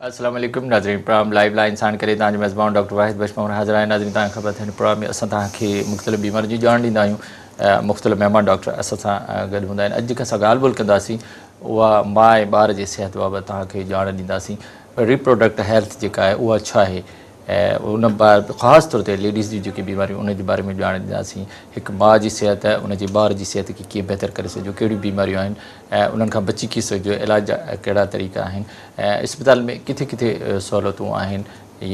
السلام عليڪم ناظرين پروگرام لائيو لائن ساڻ ڪري توهان جو ميزبان ڊاڪٽر واحد بخش پنهور حاضر آهي. ناظرين توهان کي خبر اٿئي هن پروگرام ۾ اسان توهان کي مختلف بيمارين جي ڄاڻ ڏيندا آهيون. مختلف مهمان ڊاڪٽر اسان سان گڏ هوندا آهن. اڄ جيڪا اسان ڳالهه ٻولهه ڪنداسين اها ماء ۽ ٻار جي صحت بابت توهان کي ڄاڻ ڏينداسين. ريپروڊڪٽ هيلٿ جيڪا آهي اها ڇا آهي ۽ ان بعد خاص طور تي ليڊيز جون جيڪي بيماريون ان جي باري ۾ ڄاڻ ڏينداسين. هڪ ماء جي صحت ان جي ٻار جي صحت کي ڪيئن بهتر ڪري سگهجي ڪهڙيون بيماريون آهن ۽ انهن کان بچي ڪيئن سگهجي علاج جا ڪهڙا طريقا آهن ۽ اسپتال ۾ ڪٿي ڪٿي سهولتون آهن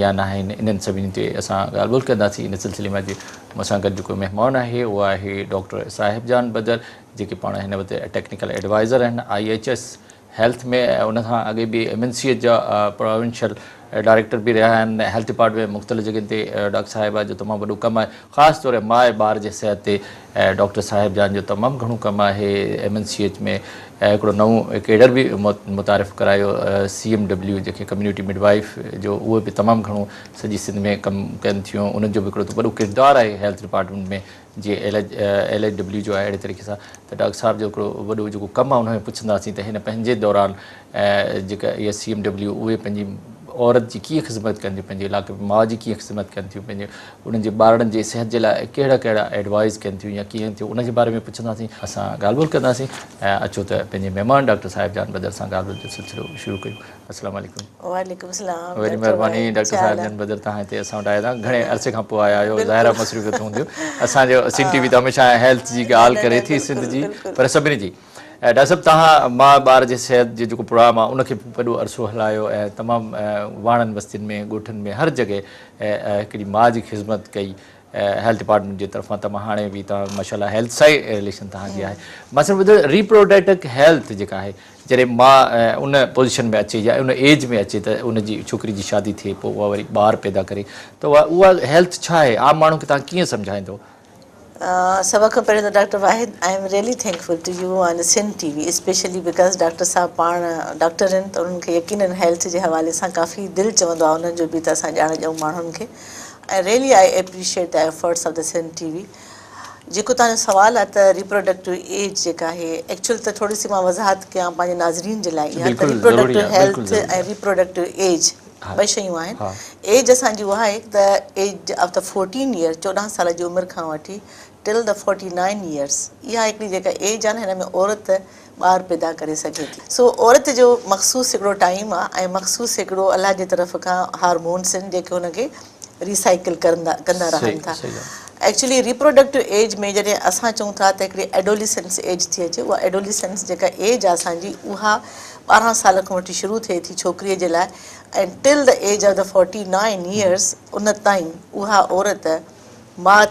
يا ناهن انهن سڀني تي اسان ڳالهه ٻولهه ڪنداسين. ان سلسلي ۾ اڄ مون سان گڏ جيڪو مهمان آهي اهو آهي ڊاڪٽر صاحب جان بدر جيڪي پاڻ هن وقت ٽيڪنيڪل ايڊوائزر آهن I H S health ۾ ۽ ان کان اڳي به ايم اين سي ايڇ جا پراونشل ڊائريڪٽر به رهيا آهن. هيلٿ ڊپارٽمينٽ ۾ مختلف جڳهين تي ڊاڪٽر صاحبه جو تمام وڏو ڪم آهي. خاص طور ماء ۽ ٻار جي صحت تي ڊاڪٽر صاحب جان جو تمام گهڻو ڪم آهي. ايم اين سي ايڇ ۾ هڪڙو نئون ڪيڊر به متعارف ڪرايو سي ايم ڊبليو جنهن کي ڪميونٽي مڊ وائيف جو اهو به تمام گهڻو سڄي سنڌ ۾ ڪم ڪن ٿيون انهن جو به هڪڙو وڏو ڪردار آهي هيلٿ ڊپارٽمينٽ ۾ جيئن ايل ايڇ ڊبليو جو آهي اهڙي طريقي سان ته ڊاڪٽر صاحب جو هڪڙو وڏو جيڪو ڪم آهي ان ۾ پڇنداسين ته هن پنهنجي دوران جيڪا اها سي ايم ڊبليو اهي پنهنجي عورت جي ڪيئن خدمت ڪن ٿيون پنهنجي علاقي ۾ ماء جي ڪيئن خدمت ڪن ٿيون پنهنجي انهن جي ٻارڙن جي صحت جي لاء ڪهڙا ڪهڙا ايڊوائز ڪن ٿيون يا ڪيئن ٿيون ان جي باري ۾ پڇنداسين اسان ڳالهه ٻولهه ڪنداسين ۽ اچو ته پنهنجي مهمان ڊاڪٽر صاحب جان بدر سان ڳالهه ٻولهه جو سلسلو شروع ڪيون. السلام عليڪم. وعليڪم السلام وڏي مهرباني ڊاڪٽر صاحب جان بدر توهان هتي اسان وٽ آيا ٿا گهڻي عرصي کان پوء آيا آهيو ظاهر آهي مصروفيت هونديون اسان جو سنڌ ٽي وي ته هميشه هيلٿ جي ڳالهه ڪري ٿي سنڌ جي پر سڀني جي ڊاڪٽر صاحب توهان ماء ٻار جي صحت جو جيڪو پروگرام آهي ان کي وڏو عرصو هلايو ۽ تمام واڻن وستين ۾ ڳوٺن ۾ هر جڳهه هڪڙي ماء جي خدمت ڪئي هيلٿ ڊپارٽمينٽ جي طرفان ته هاڻي به توهان ماشاء الله هيلٿ سان ئي رليشن توهان جي آهي مان صرف ٻڌو ريپروڊڪٽو هيلٿ جيڪا آهي جڏهن ماء ان پوزيشن ۾ اچي يا ان ايج ۾ اچي ته ان جي ڇوڪري جي شادي ٿئي پوء اها وري ٻار پيدا ڪري ته اها اها هيلٿ ڇا آهي عام ماڻهو کي توهان ڪيئن سمجهائيندو؟ سڀ کان پهريون ته doctor Wahid I am really thankful to you and Sindh T V specially because doctor صاحب پاڻ ڊاڪٽر آهن ته انهن کي يقينن هيلٿ جي حوالي سان ڪافي دل چوندو آهي انهن جو به ته اسان ڄاڻ ڏيون ماڻهن کي ۽ really I appreciate the efforts of the Sindh T V جيڪو توهان جو سوال آهي ته ريپروڊڪٽو ايج جيڪا آهي ايڪچوئل ته ٿوري سي مان وضاحت ڪيان پنهنجي ناظرين جي لاء اها ته ريپروڊڪٽو هيلٿ ۽ ريپروڊڪٽو ايج ٻه شيون آهن ايج اسان جي اها آهي ته age of the fourteen year 14 سال جي عمر کان وٺي ٽل the 49 years اها هڪڙي جيڪا ايج آهي نه هن ۾ عورت ٻار پيدا ڪري سگهي ٿي. سو عورت جو مخصوص هڪڙو ٽائيم آ ۽ مخصوص هڪڙو الله جي طرف کان هارمونس آهن جيڪي هن کي ريسائيڪل ڪرندا ڪندا رهن ٿا. ايڪچولي ريپروڊڪٽو ايج ۾ جڏهن اسان چئون ٿا ته هڪڙي ايڊوليسنس ايج ٿي اچي اها ايڊوليسنس جيڪا ايج آ اسان جي اها 12 سال کان وٺي شروع ٿئي ٿي ڇوڪريء جي لاء ۽ till the age of the 49 years ان تائين اها عورت ماء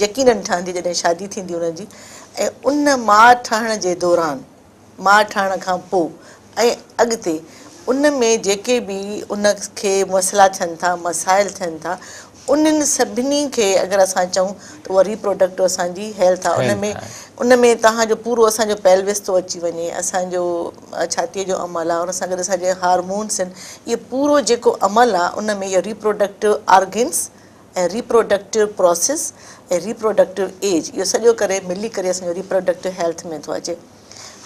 يقينن ٺهندي جڏهن شادي ٿيندي ان جي ۽ ان ماء ٺهڻ جي دوران ماء ٺهڻ کان پو ۽ اڳتي ان ۾ جيڪي به ان کي مسئلا ٿين ٿا مسائل ٿين ٿا انهن سڀني کي اگر اسان چئون ته اها ريپروڊڪٽو اسان جي هيلٿ آهي ان ۾ ان ۾ توهان جو پورو اسان جو پيلوس ٿو اچي وڃي اسان جو ڇاتيء جو عمل آهي ان سان گڏ اسان جي هارمونس آهن اهي پورو جيڪو عمل آهي ان ۾ اهو reproductive organs ۽ reproductive process ۽ reproductive age اهو سڄو ڪري ملي ڪري اسان جو ريپروڊڪٽو هيلٿ ۾ ٿو اچي.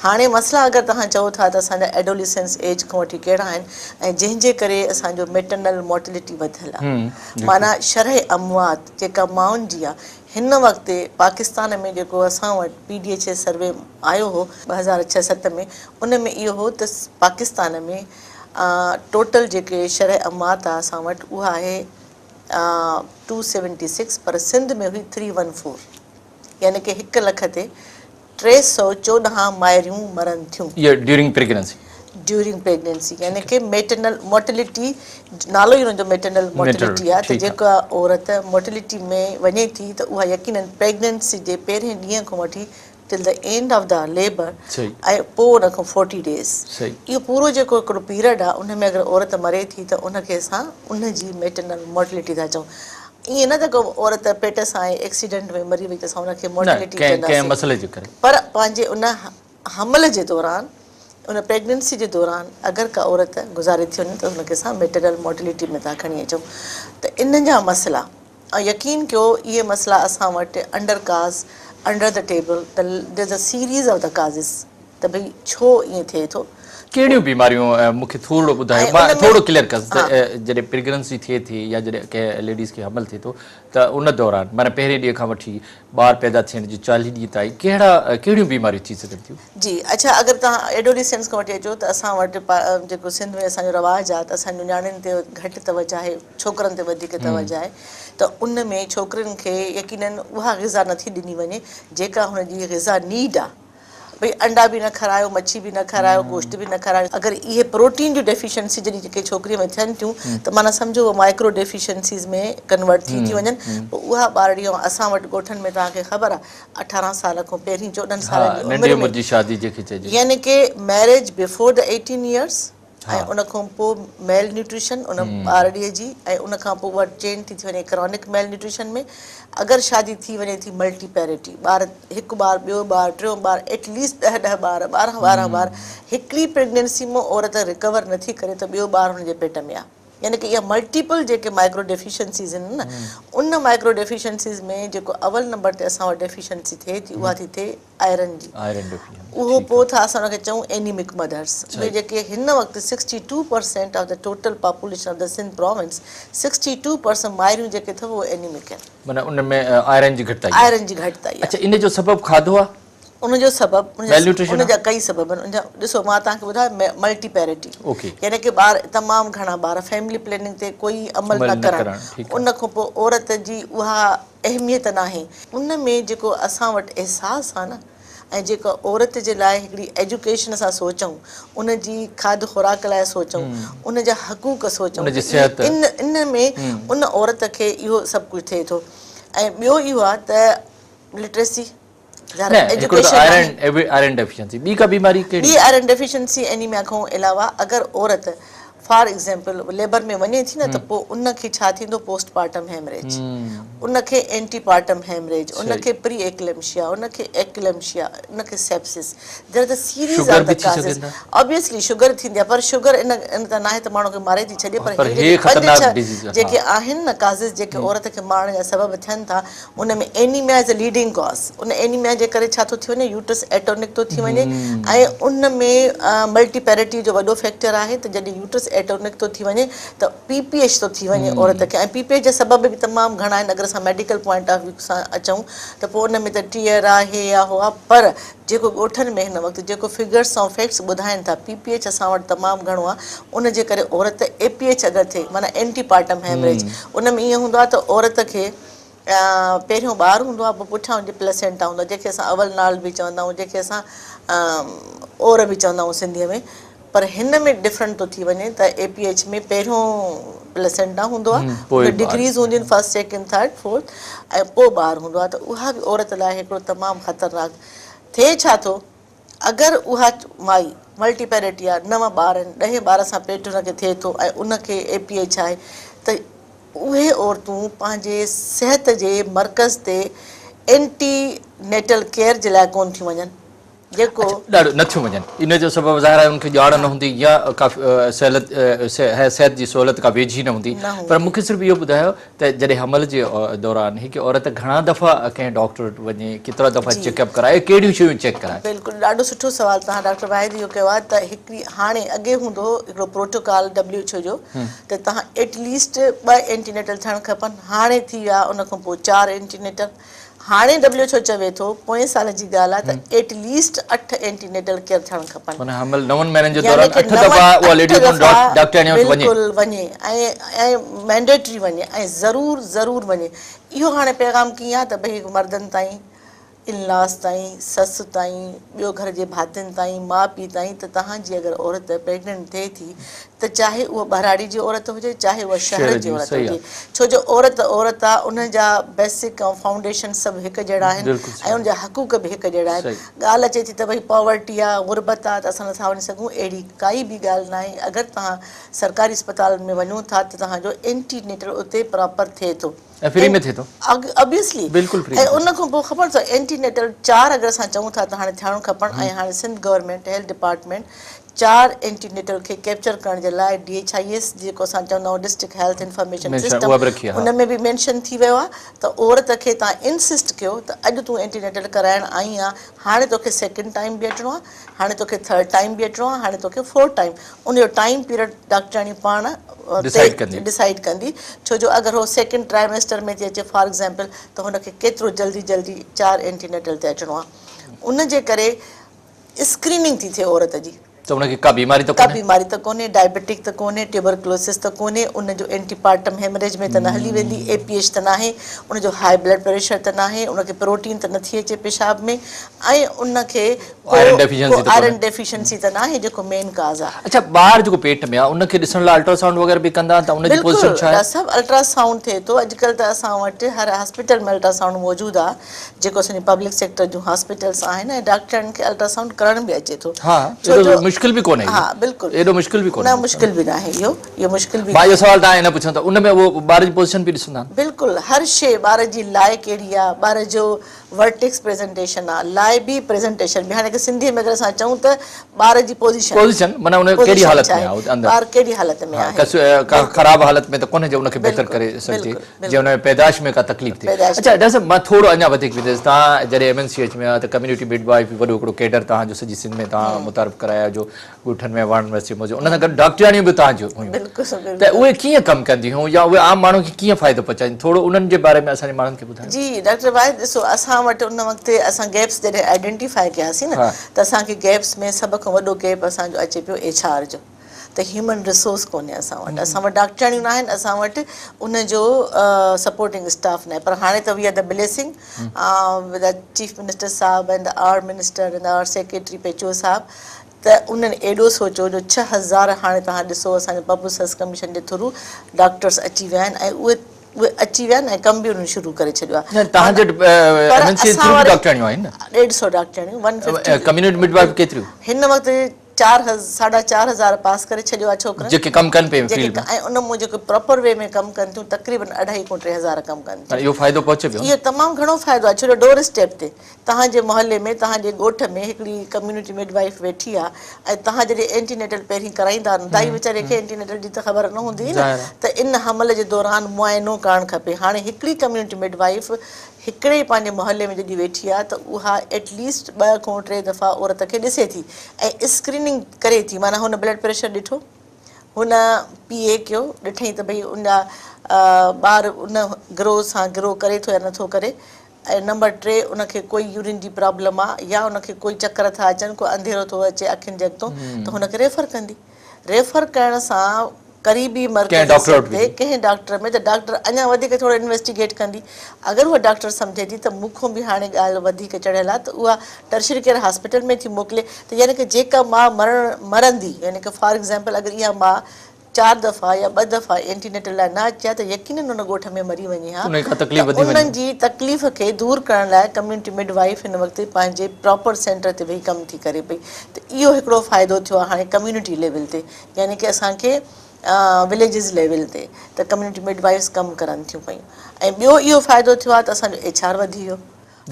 هاڻي مسئلا اگر توهان چئو ٿا ته اسان جا ايڊوليسنس ايج کان وٺي ڪهڙا آهن ۽ جنهن جي ڪري اسان جو ميٽرنل مورٽلٽي وڌيل آهي معنيٰ شرح اموات جيڪا مائن جي آهي هن وقت پاڪستان ۾ جيڪو اسان وٽ P D H A survey آيو هو 2006 7 ۾ ان ۾ اهو هو ته پاڪستان ۾ ٽوٽل جيڪي شرح اموات آهي اسان وٽ اها آهي ٽو سيونٽي سڪس پر سنڌ ۾ هئي ٿري ون فور يعني ڪي هڪ لک تي 314 مائريون مرن ٿيون. اهو ڊيورنگ پريگننسي. ڊيورنگ پريگننسي يعني ڪي ميٽرنل مورٽلٽي نالو ئي ان جو ميٽرنل مورٽلٽي آهي ته جيڪا عورت مورٽلٽي ۾ وڃي ٿي ته اها يقينن پريگننسي جي پهرين ڏينهن کان وٺي till the end of the labour ۽ پوء ان کان فورٽي ڊيز اهو پورو جيڪو هڪڙو پيرڊ آهي ان ۾ اگر عورت مري ٿي ته ان کي اسان ان جي ميٽرنل مورٽلٽي ٿا چئون ائين نه ته ڪو عورت پيٽ سان آئي ايڪسيڊنٽ ۾ مري وئي ته اسان ان کي مورٽلٽي چونداسين پر پنهنجي ان حمل جي دوران ان پريگننسي جي دوران اگر ڪا عورت گذاري ٿي وڃي ته ان کي اسان ميٽرنل مورٽلٽي ۾ ٿا کڻي اچون ته ان جا مسئلا ۽ يقين ڪيو اهي مسئلا اسان وٽ under cause under the table ته there is a series of the causes ته ڀئي ڇو ائين ٿئي ٿو ڪهڙيون بيماريون مون کي ٿورڙو ٻڌايو مان ٿورو ڪليئر ڪس ته جڏهن پريگننسي ٿئي ٿي يا جڏهن ڪنهن ليڊيز کي حمل ٿئي ٿو ته ان دوران معنيٰ پهرين ڏينهن کان وٺي ٻار پيدا ٿيڻ جي 40 ڏينهن تائين ڪهڙا ڪهڙيون بيماريون ٿي سگهن ٿيون؟ جي اڇا اگر توهان ايڊوليسينس کان وٺي اچو ته اسان وٽ جيڪو سنڌ ۾ اسان جو رواج آهي ته اسان جون نياڻين تي گهٽ توجه آهي ڇوڪرن تي وڌيڪ توجه آهي ته ان ۾ ڇوڪرين کي يقينن اها غذا نٿي ڏني وڃي جيڪا هن جي غذا نيڊ آهي ڀئي انڊا به نه کارايو، مڇي به نه کارايو، گوشت به نه کارايو. اگر اهي پروٽين جون ڊيفيشنسي جڏهن ڪنهن ڇوڪريء ۾ ٿين ٿيون ته معنيٰ سمجهو اهي مائڪرو ڊيفيشنسيز ۾ ڪنورٽ ٿي ٿيون وڃن پوء اها ٻارڙي ۽ اسان وٽ ڳوٺن ۾ توهان کي خبر آهي 18 سال کان پهرين 14 سالن جي عمر ننڍي عمر جي شادي جنهن کي چئجي. يعني ڪي ميريج بفور the 18 years ۽ ان کان پوء ميل نيوٽريشن ان ٻارڙي جي ۽ ان کان پوء اها چين ٿي ٿي وڃي ڪرانڪ ميل نيوٽريشن ۾ اگر شادي ٿي وڃي ٿي ملٽي پيرٽي ٻار هڪ ٻار ٻيو ٻار ٽيون ٻار ايٽ ليسٽ 10 10 ٻار 12 12 ٻار هڪڙي پريگننسي مان عورت رڪور نٿي ڪري ته ٻيو ٻار هن جي پيٽ ۾ آ يعني ڪي اها ملٽيپل جيڪي مائڪرو ڊيفيشنسيز آهن نه ان مائڪرو ڊيفيشنسيز ۾ جيڪو اول نمبر تي اسان وٽ ڊيفيشنسي ٿئي ٿي اها ٿي ٿئي آئرن جي اهو پوء ٿا اسان ان کي چئون اينيمڪ مدرس اهي جيڪي هن وقت 62% of the total population of the Sindh province 62% مائريون جيڪي اٿو اهي اينيمڪ آهن. معنيٰ ان ۾ آئرن جي گهٽتائي آهي. آئرن جي گهٽتائي آهي. اڇا ان جو سبب کاڌو آهي؟ ان جو سبب ان جا ڪئي سبب آهن ان جا ڏسو مان توهان کي ٻڌايو ملٽي پيرٽي يعني ڪي ٻار تمام گهڻا ٻار فيملي پلاننگ تي ڪوئي عمل نه ڪرڻ ان کان پوء عورت جي اها اهميت ناهي. ان ۾ جيڪو اسان وٽ احساس آ نه ۽ جيڪا عورت جي لاء هڪڙي ايجوڪيشن اسان سوچون، ان جي کاڌ خوراڪ لاء سوچون، ان جا حقوق سوچون ته ان ان ۾ ان عورت کي اهو سڀ ڪجهه ٿئي ٿو ۽ ٻيو اهو آ ته لٽريسي نه هڪڙو ته آئرن آئرن ڊيفيشنسي ٻي ڪا بيماري ڪهڙي؟ ٻي آئرن ڊيفيشنسي اينيميا کان علاوه اگر عورت فار ايگزامپل ليبر ۾ وڃي ٿي نه ته پوء ان کي ڇا ٿيندو پوسٽ پارٽم هيمريج ان کي اينٽي پارٽم هيمريج ان کي پري ايڪلمشيا ان کي ايڪلمشيا ان کي sepsis there the series of the causes obviously sugar ٿيندي آهي پر شگر ان ان ته ناهي ته ماڻهو کي ماري ٿي ڇڏي پر هي جيڪي پنج ڇهه جيڪي آهن نه ڪازز جيڪي عورت کي مارڻ جا سبب ٿين ٿا ان ۾ anaemia is a leading cause in anaemia جي ڪري ڇا ٿو ٿي وڃي يوٽرس ايٽونڪ ٿو ٿي وڃي ۽ ان ۾ ملٽي پيرٽي جو وڏو فيڪٽر آهي ته جڏهن يوٽرس ايٽونڪ ٿو ٿي وڃي ته پي پي ايڇ ٿو ٿي وڃي عورت کي ۽ پي پي ايڇ جا سبب به تمام گهڻا آهن اگر اسان ميڊيڪل پوائنٽ آف ويو سان اچون ته پوء ان ۾ ته ٽيئر آهي يا هو آهي پر جيڪو ڳوٺن ۾ هن وقت جيڪو فگرس ۽ فيڪٽس ٻڌائن ٿا پي پي ايڇ اسان وٽ تمام گهڻو آهي ان جي ڪري عورت اي پي ايڇ اگر ٿئي معنيٰ اينٽي پارٽم هيمريج ان ۾ ائين هوندو آهي ته عورت کي پهريون ٻار هوندو آهي پوء پٺيان ان جي پلسينٽا هوندو آهي جنهن کي اسان اول نال به چوندا آهيون جنهن کي اسان اور به چوندا آهيون سنڌيء ۾ پر هن ۾ ڊفرنٽ ٿو ٿي وڃي ته اي پي ايڇ ۾ پهريون پلسينٽا هوندو آهي ان ڊگريز هونديون آهن فرسٽ سيڪنڊ ٿرڊ فورٿ ۽ پوء ٻار هوندو آهي ته اها به عورت لاء هڪڙو تمام خطرناڪ ٿئي ڇا ٿو اگر اها مائي ملٽي پيرٽي آهي نو ٻار آهن ڏهين ٻار سان پيٽ هن کي ٿئي ٿو ۽ ان کي اي پي ايڇ آهي ته اهي عورتون پنهنجي صحت جي مرڪز تي اينٽي نيٽل ڪيئر جي لاء ڪونه ٿيون وڃن جيڪو. اڇا ڏاڍو نه ٿيون وڃن ان جو سبب ظاهر آهي ان کي ڄاڻ نه هوندي يا ڪا صحت جي سهولت ڪا ويجهي نه هوندي پر مون کي صرف اهو ٻڌايو ته جڏهن حمل جي دوران هڪ عورت گهڻا دفعا ڪنهن ڊاڪٽر وٽ وڃي، ڪيترا دفعا چيڪ اپ ڪرائي، ڪهڙيون شيون چيڪ ڪرائي؟ بلڪل ڏاڍو سٺو سوال توهان ڊاڪٽر واحد اهو ڪيو آهي ته هڪڙي هاڻي اڳي هوندو هو هڪڙو پروٽوڪال ڊبليو ايڇ او جو ته توهان ايٽ ليسٽ 2 اينٽينيٽل ٿيڻ کپن هاڻي ٿي ويا ان کان پوء 4 اينٽينيٽل هاڻي ڊبليو ايڇ او چوي ٿو پوئين سال جي ڳالهه آهي ته at least 8 anti natal care ٿيڻ کپن. معنيٰ حمل نون مهينن جي دوران 8 دفعا اها ليڊي ڊاڪٽرياڻي وٽ وڃي. بلڪل وڃي ۽ ۽ مينڊيٽري وڃي ۽ ضرور ضرور وڃي. اهو هاڻي پيغام ڪيئن آهي ته ڀئي مردن تائين، ان لاز تائين، سس تائين، ٻيو گهر جي ڀاتين تائين، ماء پيء تائين ته توهان جي اگر عورت پريگننٽ ٿئي ٿي ته چاهي اها ٻهراڙي جي عورت هجي چاهي اها شهر جي عورت هجي ڇو جو عورت عورت آ ان جا بيسڪ ۽ فائونڊيشن سڀ هڪ جهڙا آهن ۽ ان جا حقوق به هڪ جهڙا آهن ڳالهه اچي ٿي ته ڀئي پاورٽي آ غربت آ ته اسان نٿا وڃي سگهون اهڙي ڪائي به ڳالهه ناهي اگر توهان سرڪاري اسپتالن ۾ وڃو ٿا ته توهان جو اينٽي نيٽل اتي پراپر ٿئي ٿو. ۽ فري ۾ ٿئي ٿو. آبويسلي بلڪل فري ۽ ان کان پوء خبر اٿو اينٽي نيٽل 4 اگر اسان چئون ٿا ته هاڻي ٿيڻ کپن ۽ هاڻي سنڌ گورنمينٽ هيلٿ ڊپارٽمينٽ چار اينٽينيٽل کي ڪيپچر ڪرڻ جي لاء ڊي ايڇ I S جيڪو اسان چوندا آهيون ڊسٽرڪٽ هيلٿ انفارميشن سسٽم ان ۾ به مينشن ٿي ويو آهي ته عورت کي توهان انسسٽ ڪيو ته اڄ تون اينٽينيٽل ڪرائڻ آئي آهين، هاڻي توکي سيڪنڊ ٽائيم به اچڻو آهي، هاڻي توکي ٿرڊ ٽائيم به اچڻو آهي، هاڻي توکي فورٿ ٽائيم، ان جو ٽائيم پيريڊ ڊاڪٽرياڻي پاڻ ڊسائيڊ ڪندي، ڇو جو اگر هو سيڪنڊ ٽرائمسٽر ۾ ٿي اچي فار ايگزامپل ته هن کي ڪيترو جلدي جلدي چار اينٽينيٽل تي اچڻو آهي، ان جي ڪري اسڪريننگ ٿي ٿئي عورت جي. ته ان کي ڪا بيماري ته ڪا بيماري ته ڪونهي، ڊائبيٽڪ ته ڪونهي، ٽيوبرڪلوسس ته ڪونهي، ان جو اينٽي پارٽم هيمريج ۾ ته نه هلي ويندي، اي پي ايڇ ته ناهي، ان جو هاء بلڊ پريشر ته ناهي، ان کي پروٽين ته نٿي اچي پيشاب ۾ ۽ ان کي ڪو آئرن ڊيفيشنسي ته ناهي جيڪو مين ڪاز آهي. اڇا ٻار جيڪو پيٽ ۾ آهي ان کي ڏسڻ لاء الٽرا سائونڊ وغيره به ڪندا ته ان جي پوزيشن ڇا آهي؟ بلڪل ڊاڪٽر صاحب الٽرا سائونڊ ٿئي ٿو اڄڪلهه ته اسان وٽ هر هاسپيٽل ۾ الٽرا سائونڊ موجود آهي. جيڪو اسان جي پبلڪ سيڪٽر جون هاسپيٽلس آهن ۽ ڊاڪٽرن کي الٽراسائونڊ ڪرڻ به اچي ٿو. ها ايڏو مشڪل به ڪونهي. ها بلڪل ايڏو مشڪل به ڪونهي. نه مشڪل به ناهي اهو اهو مشڪل به. مان اهو سوال توهان کي نه پڇيو ته ان ۾ اهو ٻار جي پوزيشن به ڏسندا آهن. بلڪل هر شي ٻار جي لاء ڪهڙي آ ٻار جو ورٽيڪس پريزنٽيشن آ لاء به پريزنٽيشن به هاڻي سنڌي ۾ اگر اسان چئون ته ٻار جي پوزيشن. پوزيشن معنيٰ ان ڪهڙي حالت ۾ آ اندر. ٻار ڪهڙي حالت ۾ آهي. ڪا خراب حالت ۾ ته ڪونهي جو ان کي بهتر ڪري سگهجي. جي ان ۾ پيدائش ۾ ڪا تڪليف ٿئي. اڇا ڊاڪٽر صاحب مان ٿورو اڃا وڌيڪ ويندس توهان جڏهن ايم اين سي ايڇ ۾ آيا ته ڪميونٽي مڊ وائيف وڏو هڪڙو ڪيڊر توهان جو سڄي سنڌ ۾ توهان متعارف ڪرايا جو ڳوٺن ۾ واڻن وستين موجود ان سان گڏ ڊاڪٽرياڻيون به توهان جون هيون ته اهي ڪيئن ڪم ڪنديون هيون يا اهي عام ماڻهن کي ڪيئن فائدو پهچائينديون ٿورو انهن جي باري ۾ اسان جي ماڻهن کي ٻڌايو. جي ڊاڪٽر واحد ڏسو اسان وٽ ان وقت اسان گيپس جڏهن آئيڊينٽيفائي ڪياسين نه ته اسان کي گيپس ۾ سڀ کان وڏو گيپ اسان جو اچي پيو ايڇ آر جو. ته هيومن ريسورس ڪونهي اسان وٽ اسان وٽ ڊاڪٽرياڻيون ناهن اسان وٽ ان جو سپورٽنگ اسٽاف ناهي پر هاڻي ته we are the blessing with the chief minister صاحب and our minister and our secretary Pechuho صاحب ته انهن ايڏو سوچيو جو 6000 هاڻي توهان ڏسو اسان جو پبلڪ سروس ڪميشن جي ٿرو ڊاڪٽرس اچي ويا آهن ۽ اهي اهي اچي ويا آهن ۽ ڪم به انهن شروع ڪري ڇڏيو آهي. نه توهان جي ايم اين سي ٿرو به ڊاڪٽرياڻيون آهن نه. 150 ڊاڪٽرياڻيون 150 ڪميونٽي مڊ وائيف ڪيتريون؟ هن وقت چار ساڍا چار هزار پاس ڪري ڇڏيو آهي ڇوڪرن. جيڪي ڪم ڪن پيون فيلڊ ۾. ۽ ان مون جيڪي پراپر وي ۾ ڪم ڪن ٿيون تقريبن اڍائي کان 3000 ڪم ڪن ٿيون. اهو فائدو پهچي پيو. اهو تمام گهڻو فائدو آهي ڇو جو ڊور اسٽيپ تي توهان جي محلي ۾ توهان جي ڳوٺ ۾ هڪڙي ڪميونٽي مڊ وائيف ويٺي آهي ۽ توهان جڏهن اينٽي نيٽل پهرين ڪرائيندا نه دائي ويچاري کي اينٽي نيٽل جي ته خبر نه هوندي نه ته ان حمل جي دوران معائنو ڪرڻ کپي هاڻي هڪڙي ڪميونٽي مڊ وائيف هڪڙي ئي پنهنجي محلي ۾ جڏهن ويٺي آهي ته اها ايٽ ليسٽ 2 کان 3 دفعا عورت کي ڏسي ٿي ۽ اسڪريننگ ڪري ٿي معنيٰ هن بلڊ پريشر ڏٺو هن پي اي ڪيو ڏٺئي ته ڀئي ان جا ٻار ان گرو سان گرو ڪري ٿو يا نٿو ڪري ۽ نمبر 3 ان کي ڪوئي يورين جي پرابلم آ يا ان کي ڪوئي چڪر ٿا اچن ڪو انڌيرو ٿو اچي اکين جي اڳتون ته هن کي ريفر ڪندي ريفر ڪرڻ سان قريبي مرڪزي سطح تي ڪنهن ڊاڪٽر ۾ ته ڊاڪٽر اڃا وڌيڪ ٿورو انويسٽيگيٽ ڪندي اگر اها ڊاڪٽر سمجهي ٿي ته مون کان به هاڻي ڳالهه وڌيڪ چڙهيل آهي ته اها ٽرشري ڪيئر هاسپيٽل ۾ ٿي موڪلي ته يعني ڪه جيڪا ماء مرڻ مرندي يعني ڪه فار ايگزامپل اگر اها ماء 4 دفعا يا 2 دفعا اينٽي نيٽل لاء نه اچي ها ته يقينن ان ڳوٺ ۾ مري وڃي ها ته انهن جي تڪليف کي دور ڪرڻ لاء ڪميونٽي مڊ وائيف هن وقت پنهنجي پراپر سينٽر تي ويهي ڪم ٿي ڪري پئي ته اهو هڪڙو فائدو ٿيو آهي هاڻي ڪميونٽي ليول تي يعني ڪه اسان کي وليجز ليول تي ته ڪميونٽي مڊ وائيفز ڪم ڪرن ٿيون پيون ۽ ٻيو اهو فائدو ٿيو آهي ته اسان جو ايڇ آر وڌي ويو.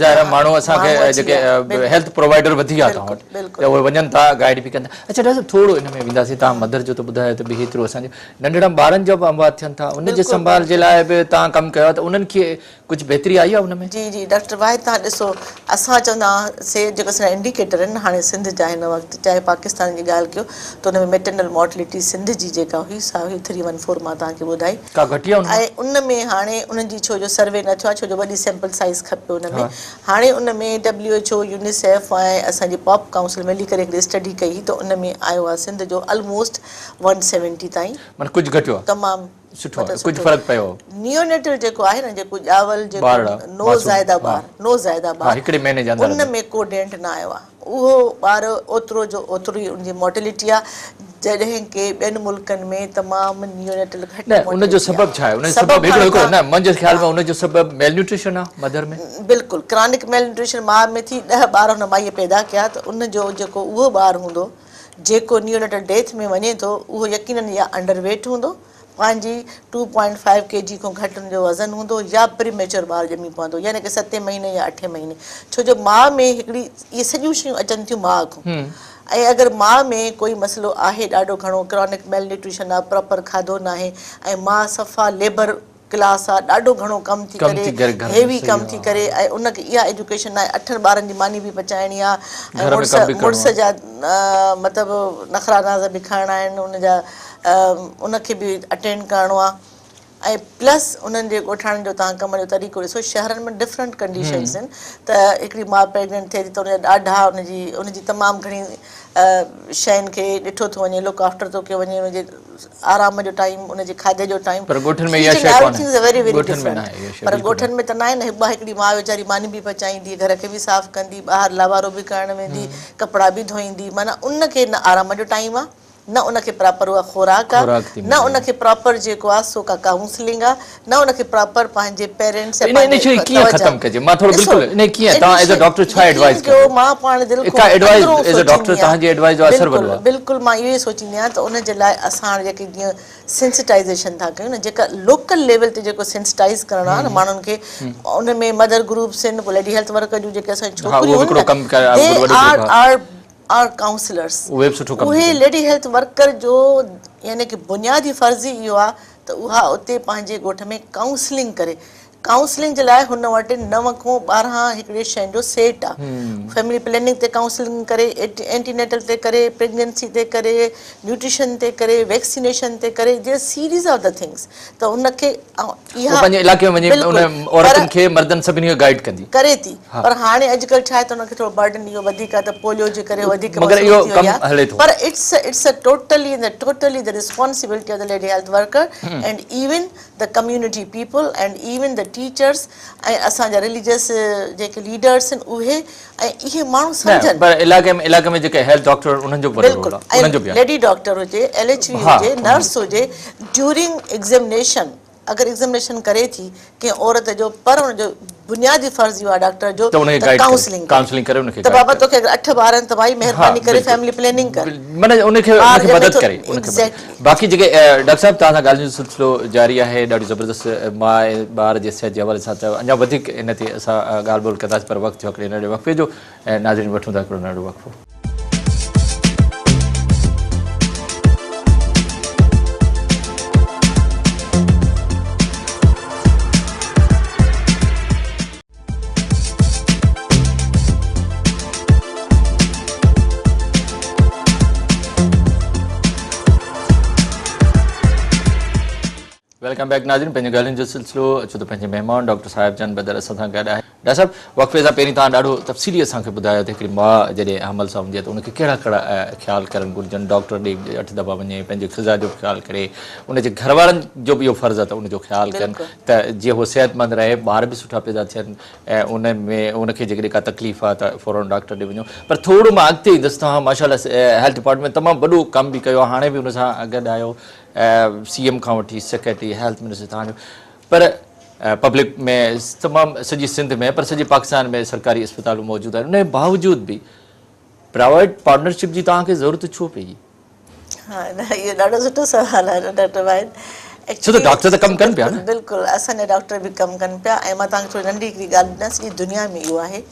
ظاهر آهي ماڻهو اسان کي جيڪي هيلٿ پرووائيڊر وڌي ويا توهان وٽ ته اهي وڃن ٿا گائيڊ به ڪن ٿا. اڇا ڊاڪٽر صاحب ٿورو ان ۾ وينداسين توهان مدر جو ته ٻڌايو ته به هيترو اسان جو ننڍڙن ٻارن جا به اموات ٿين ٿا ان جي سنڀال جي لاء به توهان ڪم ڪيو آهي ته انهن کي ڪجهه بهتري آئي آهي ان ۾؟ جي جي ڊاڪٽر واحد توهان ڏسو اسان چوندا سي جيڪو اسان جا انڊيڪيٽر آهن هاڻي سنڌ جا هن وقت چاهي پاڪستان جي ڳالهه ڪيو ته ان ۾ ميٽرنل مورٽلٽي سنڌ جي جيڪا هئي سا هئي 3 1 4 مان توهان کي ٻڌائي ڪا گهٽي آهي ان ۾؟ ۽ ان ۾ هاڻي انهن جي ڇو جو سروي نه ٿيو آهي ڇو جو وڏي سيمپل سائيز کپي ان ۾ هاڻي ان ۾ ڊبليو ايڇ او يونيسيف ۽ اسان جي پاپ ڪائونسل ملي ڪري هڪڙي اسٽڊي ڪئي هئي ته ان ۾ آيو آهي سنڌ جو الموسٽ 170 تائين معنيٰ ڪجهه گهٽيو آهي تمام سٺو آهي ڪجهه فرق پيو. نيونيٽل جيڪو آهي نه جيڪو ڄاول جيڪو نوزائيده ٻار نوزائيده ٻار هڪڙي مهيني جي اندر ان ۾ ڪو ڊينٽ نه آيو آهي اهو ٻار اوترو جو اوترو ئي ان جي مورٽلٽي آهي جڏهن ڪي ٻين ملڪن ۾ تمام نيونيٽل گهٽ نه ان جو سبب ڇا آهي ان جو سبب هڪڙو هڪڙو نه منهنجي خيال ۾ ان جو سبب ميل نيوٽريشن آهي مدر ۾ بلڪل ڪرانڪ ميل نيوٽريشن ماء ۾ ٿي 10 ٻار هن مائيء پيدا ڪيا ته ان جو جيڪو اهو ٻار هوندو جيڪو نيونيٽل ڊيٿ ۾ وڃي ٿو اهو يقينن يا انڊر ويٽ هوندو پنهنجي 2.5 ڪي جي کان گهٽ ان جو وزن هوندو يا پري ميچور ٻار ڄمي پوندو يعني ڪه ستين مهيني يا اٺين مهيني ڇو جو ماء ۾ هڪڙي اهي سڄيون شيون اچن ٿيون ماء کان ۽ اگر ماء ۾ ڪوئي مسئلو آهي ڏاڍو گهڻو ڪرانڪ ميل نيوٽريشن آ پراپر کاڌو ناهي ۽ ماء صفا ليبر ڪلاس آ ڏاڍو گهڻو ڪم ٿي ڪم ڪري ٿي ڪري گهر ۾ هيوي صحيح ڪم ٿي آ ڪري ۽ ان کي اها ايجوڪيشن ناهي اٺن ٻارن جي ماني به پچائڻي آ ۽ گهر ۾ مڙس ڪم به ڪرڻو مڙس آ. جا مطلب نخرا ناز به کائڻا آهن ان جا ان کي به اٽينڊ ڪرڻو آ ۽ پلس انهن جي ڳوٺاڻن جو توهان ڪم جو طريقو ڏسو شهرن ۾ ڊفرنٽ ڪنڊيشنز آهن ته هڪڙي ماء پريگننٽ ٿئي ٿي ته ان جا ڏاڍا ان جي ان جي تمام گهڻي شين کي ڏٺو ٿو وڃي لڪ آفٽر ٿو ڪيو وڃي ان جي آرام جو ٽائيم ان جي کاڌي جو ٽائيم پر ڳوٺن ۾ اها شيء ڪونهي ويري ويري ڳوٺن ۾ ناهي اها ڊفرنٽ شيء پر بلڪل ڳوٺن ۾ ته ناهي نه هڪ هڪڙي ماء ويچاري ماني به پچائيندي گهر کي به صاف ڪندي ٻاهر لاوارو به ڪرڻ ويندي ڪپڙا به ڌوئيندي معنيٰ ان کي نه آرام جو ٽائيم آ نه ان کي پراپر اها خوراڪ آ خوراڪ ٿي نه ملي ان کي پراپر جيڪو آ سو ڪا ڪائونسلنگ آ نه ان کي پراپر پنهنجي پيرنٽس ته يا ان ان شيء پنهنجي ڪيئن توجه ختم ڪجي مان ٿورو ڏسو بلڪل ان ڪيئن ان توهان ايز ا شيء ڊاڪٽر ڇا يقين ايڊوائز ڪيو ڪندو مان پاڻ دل ڪا کان ايڊوائز اندرون ايز ا ڊاڪٽر سوچيندي آهيان توهان جي ايڊوائز جو اثر بلڪل وڏو آ بلڪل مان اهو ئي سوچيندي آهيان ته ان جي لاء اسان هاڻي جيڪي جيئن سينسٽائيزيشن ٿا ڪيون نه جيڪا لوڪل ليول تي جيڪو سينسٽائيز ڪرڻو آ نه ماڻهن کي ان ۾ مدر گروپس آهن پوء ليڊي هيلٿ ورڪر جون جيڪي اسان جون ها اهو ڇوڪريون به هڪڙو آهن ڪم نه the وڏو آر گروپ آ آر آر ڪائونسلرس اهي به سٺو ڪم ٿي اهي ڪن. ليڊي هيلٿ ورڪر جو يعني ڪه بنيادي فرض ئي اهو آ ته اها اتي پنهنجي ڳوٺ ۾ ڪائونسلنگ ڪري ڪائونسلنگ جي لاء هن وٽ 9 کان 12 هڪڙي شين جو سيٽ آ فيملي پلاننگ تي ڪائونسلنگ ڪري اينٽي نيٽل تي ڪري پريگننسي تي ڪري نيوٽريشن تي ڪري ويڪسينيشن تي ڪري جي سيريز آف the things ته ان کي اهو پنهنجي علائقي ۾ وڃي بلڪل ان پر عورتن کي مردن سڀني کي گائيڊ ڪندي. ڪري ٿي پر هاڻي اڄڪلهه ڇا آهي ته ان کي ٿورو برڊن اهو وڌيڪ آهي ته پوليو جي ڪري وڌيڪ مگر اهو مصروف ٿي ڪم وئي آهي هلي ٿو. پر it's it's a totally and totally the responsibility of the lady health worker and even the community people and even the teachers ۽ اسان جا رليجس جيڪي ليڊرس آهن اهي ۽ اهي ماڻهو نه سمجهن. پر علائقي ۾ علائقي ۾ جيڪي هيلٿ ڊاڪٽر انهن جو به وڏو رول بلڪل آهي انهن جو ۽ به آهي. ليڊي ڊاڪٽر هجي ايل ايڇ وي ها هجي نرس هجي ڊيورنگ ايگزيمنيشن اگر ايگزيمنيشن ڪري ٿي ڪنهن عورت جو پر ان جو بنيادي فرض اهو آهي ڊاڪٽر جو ته ان کي ته گائيڊ ڪري ڪائونسلنگ ڪري ڪائونسلنگ ڪري ان کي ته گائيڊ بابا ڪري توکي اگر 8 ٻار آهن ته ڀائي ها مهرباني ڪري بلڪل فيملي پلاننگ ڪر معنيٰ ان کي ان ٻار کي ڄمي مدد ٿو ڪري ان کي مدد ايگزيڪٽلي باقي جيڪي ڊاڪٽر صاحب توهان سان ڳالهين جو سلسلو جاري آهي ڏاڍي زبردست ماء ۽ ٻار جي صحت جي حوالي سان ته اڃا وڌيڪ ان تي اسان ڳالهه ٻولهه ڪنداسين پر وقت ٿيو هڪڙي ننڍڙي وقفي جو ناظرين وٺون ٿا هڪڙو ننڍڙو وقفو. Welcome back ناظرين پنهنجي ڳالهين جو سلسلو اچو ته پنهنجي مهمان ڊاڪٽر صاحب جان بدر اسان سان گڏ آهي ڊاڪٽر صاحب وقفي سان پهرين توهان ڏاڍو تفصيلي اسان کي ٻڌايو ته هڪڙي ماء جڏهن حمل سان هوندي آهي ته ان کي ڪهڙا ڪهڙا خيال ڪرڻ گهرجن ڊاڪٽر ڏي 8 دفعا وڃي پنهنجي غذا جو به خيال ڪري ان جي گهر وارن جو به اهو فرض آهي ته ان جو خيال ڪن ته جيئن هو صحت مند رهي ٻار به سٺا پيدا ٿين ۽ ان ۾ ان کي جيڪڏهن ڪا تڪليف آهي ته فورن ڊاڪٽر ڏي وڃو پر ٿورو مان اڳتي ايندس توهان ماشاء الله هيلٿ ڊپارٽمينٽ تمام وڏو ڪم به ڪيو آهي هاڻي به ان سان گڏ آهيو سي ايم کان وٺي سيڪريٽري هيلٿ منسٽر توهان جو پر پبلڪ ۾ تمام سڄي سنڌ ۾ پر سڄي پاڪستان ۾ سرڪاري اسپتالون موجود آهن ان جي باوجود به پرائيويٽ پارٽنرشپ جي توهان کي ضرورت ڇو پئي؟ ها نه اهو ڏاڍو سٺو سوال آهي ڊاڪٽر واحد ڇو ته ڊاڪٽر ته ڪم ڪن پيا نه. بلڪل اسان جا ڊاڪٽر به ڪم ڪن پيا ۽ مان توهان کي ٿوري ننڍي هڪڙي ڳالهه ٻڌايان سڄي دنيا ۾ اهو آهي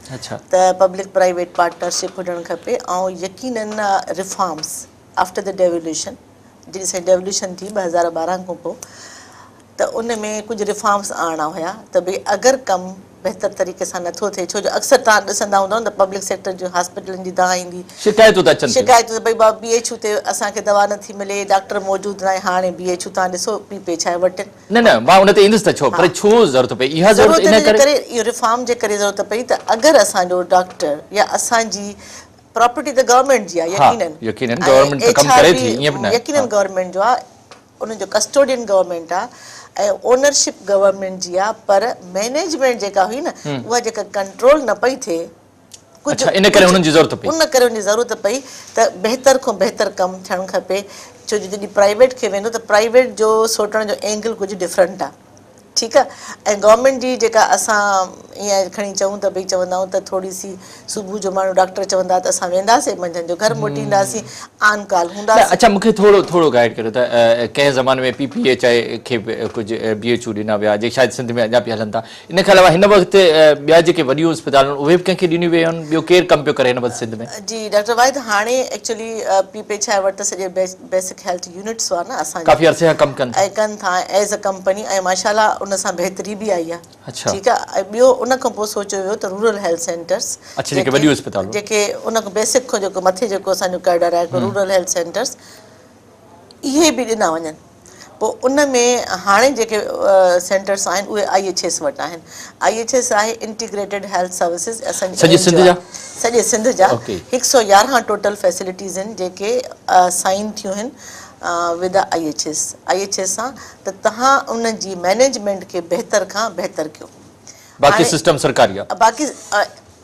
ته پبلڪ پرائيويٽ پارٽنرشپ هجڻ کپي ۽ يقينن ريفارمس آفٽر the devolution جڏهن اسان جي ڊيولوشن ٿي 2012 کان پوء ته ان ۾ ڪجهه ريفارمس آڻڻا هيا ته ڀئي اگر ڪم بهتر طريقي سان نٿو ٿئي ڇو جو اڪثر توهان ڏسندا هوندؤ نه ته پبلڪ سيڪٽر جون هاسپيٽلن جي دانهن ايندي شڪايتون ته اچن ٿيون. شڪايتون ته ڀئي بابا بي ايڇ يو تي اسان کي دوا نٿي ملي ڊاڪٽر موجود ناهي هاڻي بي ايڇ يو توهان ڏسو پي پي ڇا وٽن. نه نه مان ان تي ايندس ته ڇو پر ڇو ضرورت پئي اها ضرورت ضرورت ان ان جي ڪري اهو ريفارم جي ڪري ضرورت پئي ته اگر اسان جو ڊاڪٽر يا اسان جي پراپرٽي ته گورنمينٽ جي آهي يقينن يقينن گورنمينٽ ته ڪم ڪري ٿي ائين به نه يقينن گورنمينٽ جو آهي ان جو ڪسٽوڊين گورنمينٽ آهي ۽ اونرشپ گورنمينٽ جي آهي پر مينيجمينٽ جيڪا هئي نه اها جيڪا ڪنٽرول نه پئي ٿئي ڪجهه ان ڪري انهن جي ضرورت پئي ان ڪري ان جي ضرورت پئي ته بهتر کان بهتر ڪم ٿيڻ کپي ڇو جو جڏهن پرائيويٽ کي ويندو ته پرائيويٽ جو سوچڻ جو اينگل ڪجهه ڊفرنٽ آهي. ٺيڪ آ ۽ گورنمينٽ جي جيڪا اسان ائين کڻي چئون ته ڀئي چوندا آهيون ته ٿوري سي صبح جو ماڻهو ڊاڪٽر چوندا ته اسان وينداسين منجهند جو گهر موٽي اينداسين آن ڪال هونداسين. اڇا مونکي ٿورو ٿورو گائيڊ ڪريو ته ڪنهن زماني ۾ پي پي ايڇ I کي به ڪجهه بي ايڇ يو ڏنا ويا جيڪي شايد سنڌ ۾ اڃا به هلن ٿا ان کان علاوه هن وقت ٻيا جيڪي وڏيون اسپتالون آهن اهي به ڪنهن کي ڏنيون ويون آهن ٻيو ڪير ڪم پيو ڪري هن وقت سنڌ ۾؟ جي ڊاڪٽر واحد هاڻي actually P P H I وٽ ته سڄي بيسڪ هيلٿ يونٽس هئا نه اسان جا ڪافي عرصي کان ڪم ڪن ٿا. ۽ ڪن ٿا ايز ا ڪمپني ۽ ماشاء الله ان سان بهتري به آئي آهي. اڇا. ٺيڪ آ ۽ ٻيو ان کان پوء سوچيو ويو ته رورل هيلٿ سينٽرس اڇا جيڪي وڏيون اسپتالون. جيڪي ان کان بيسڪ کان جيڪو مٿي جيڪو اسان جو ڪيڊر آهي رورل هيلٿ سينٽرس اهي به ڏنا وڃن پوء ان ۾ هاڻي جيڪي سينٽرس آهن اهي I H S وٽ آهن I H S آهي انٽيگريٽيڊ هيلٿ سروسز اسان جي سڄي سنڌ جا سڄي سنڌ جا هڪ سو 11 ٽوٽل فيسلٽيز آهن جيڪي سائن ٿيون آهن with I H S I H S سان ته توهان ان جي مئنيجمينٽ کي بهتر کان بهتر ڪيو. باقي سسٽم سرڪاري آ. باقي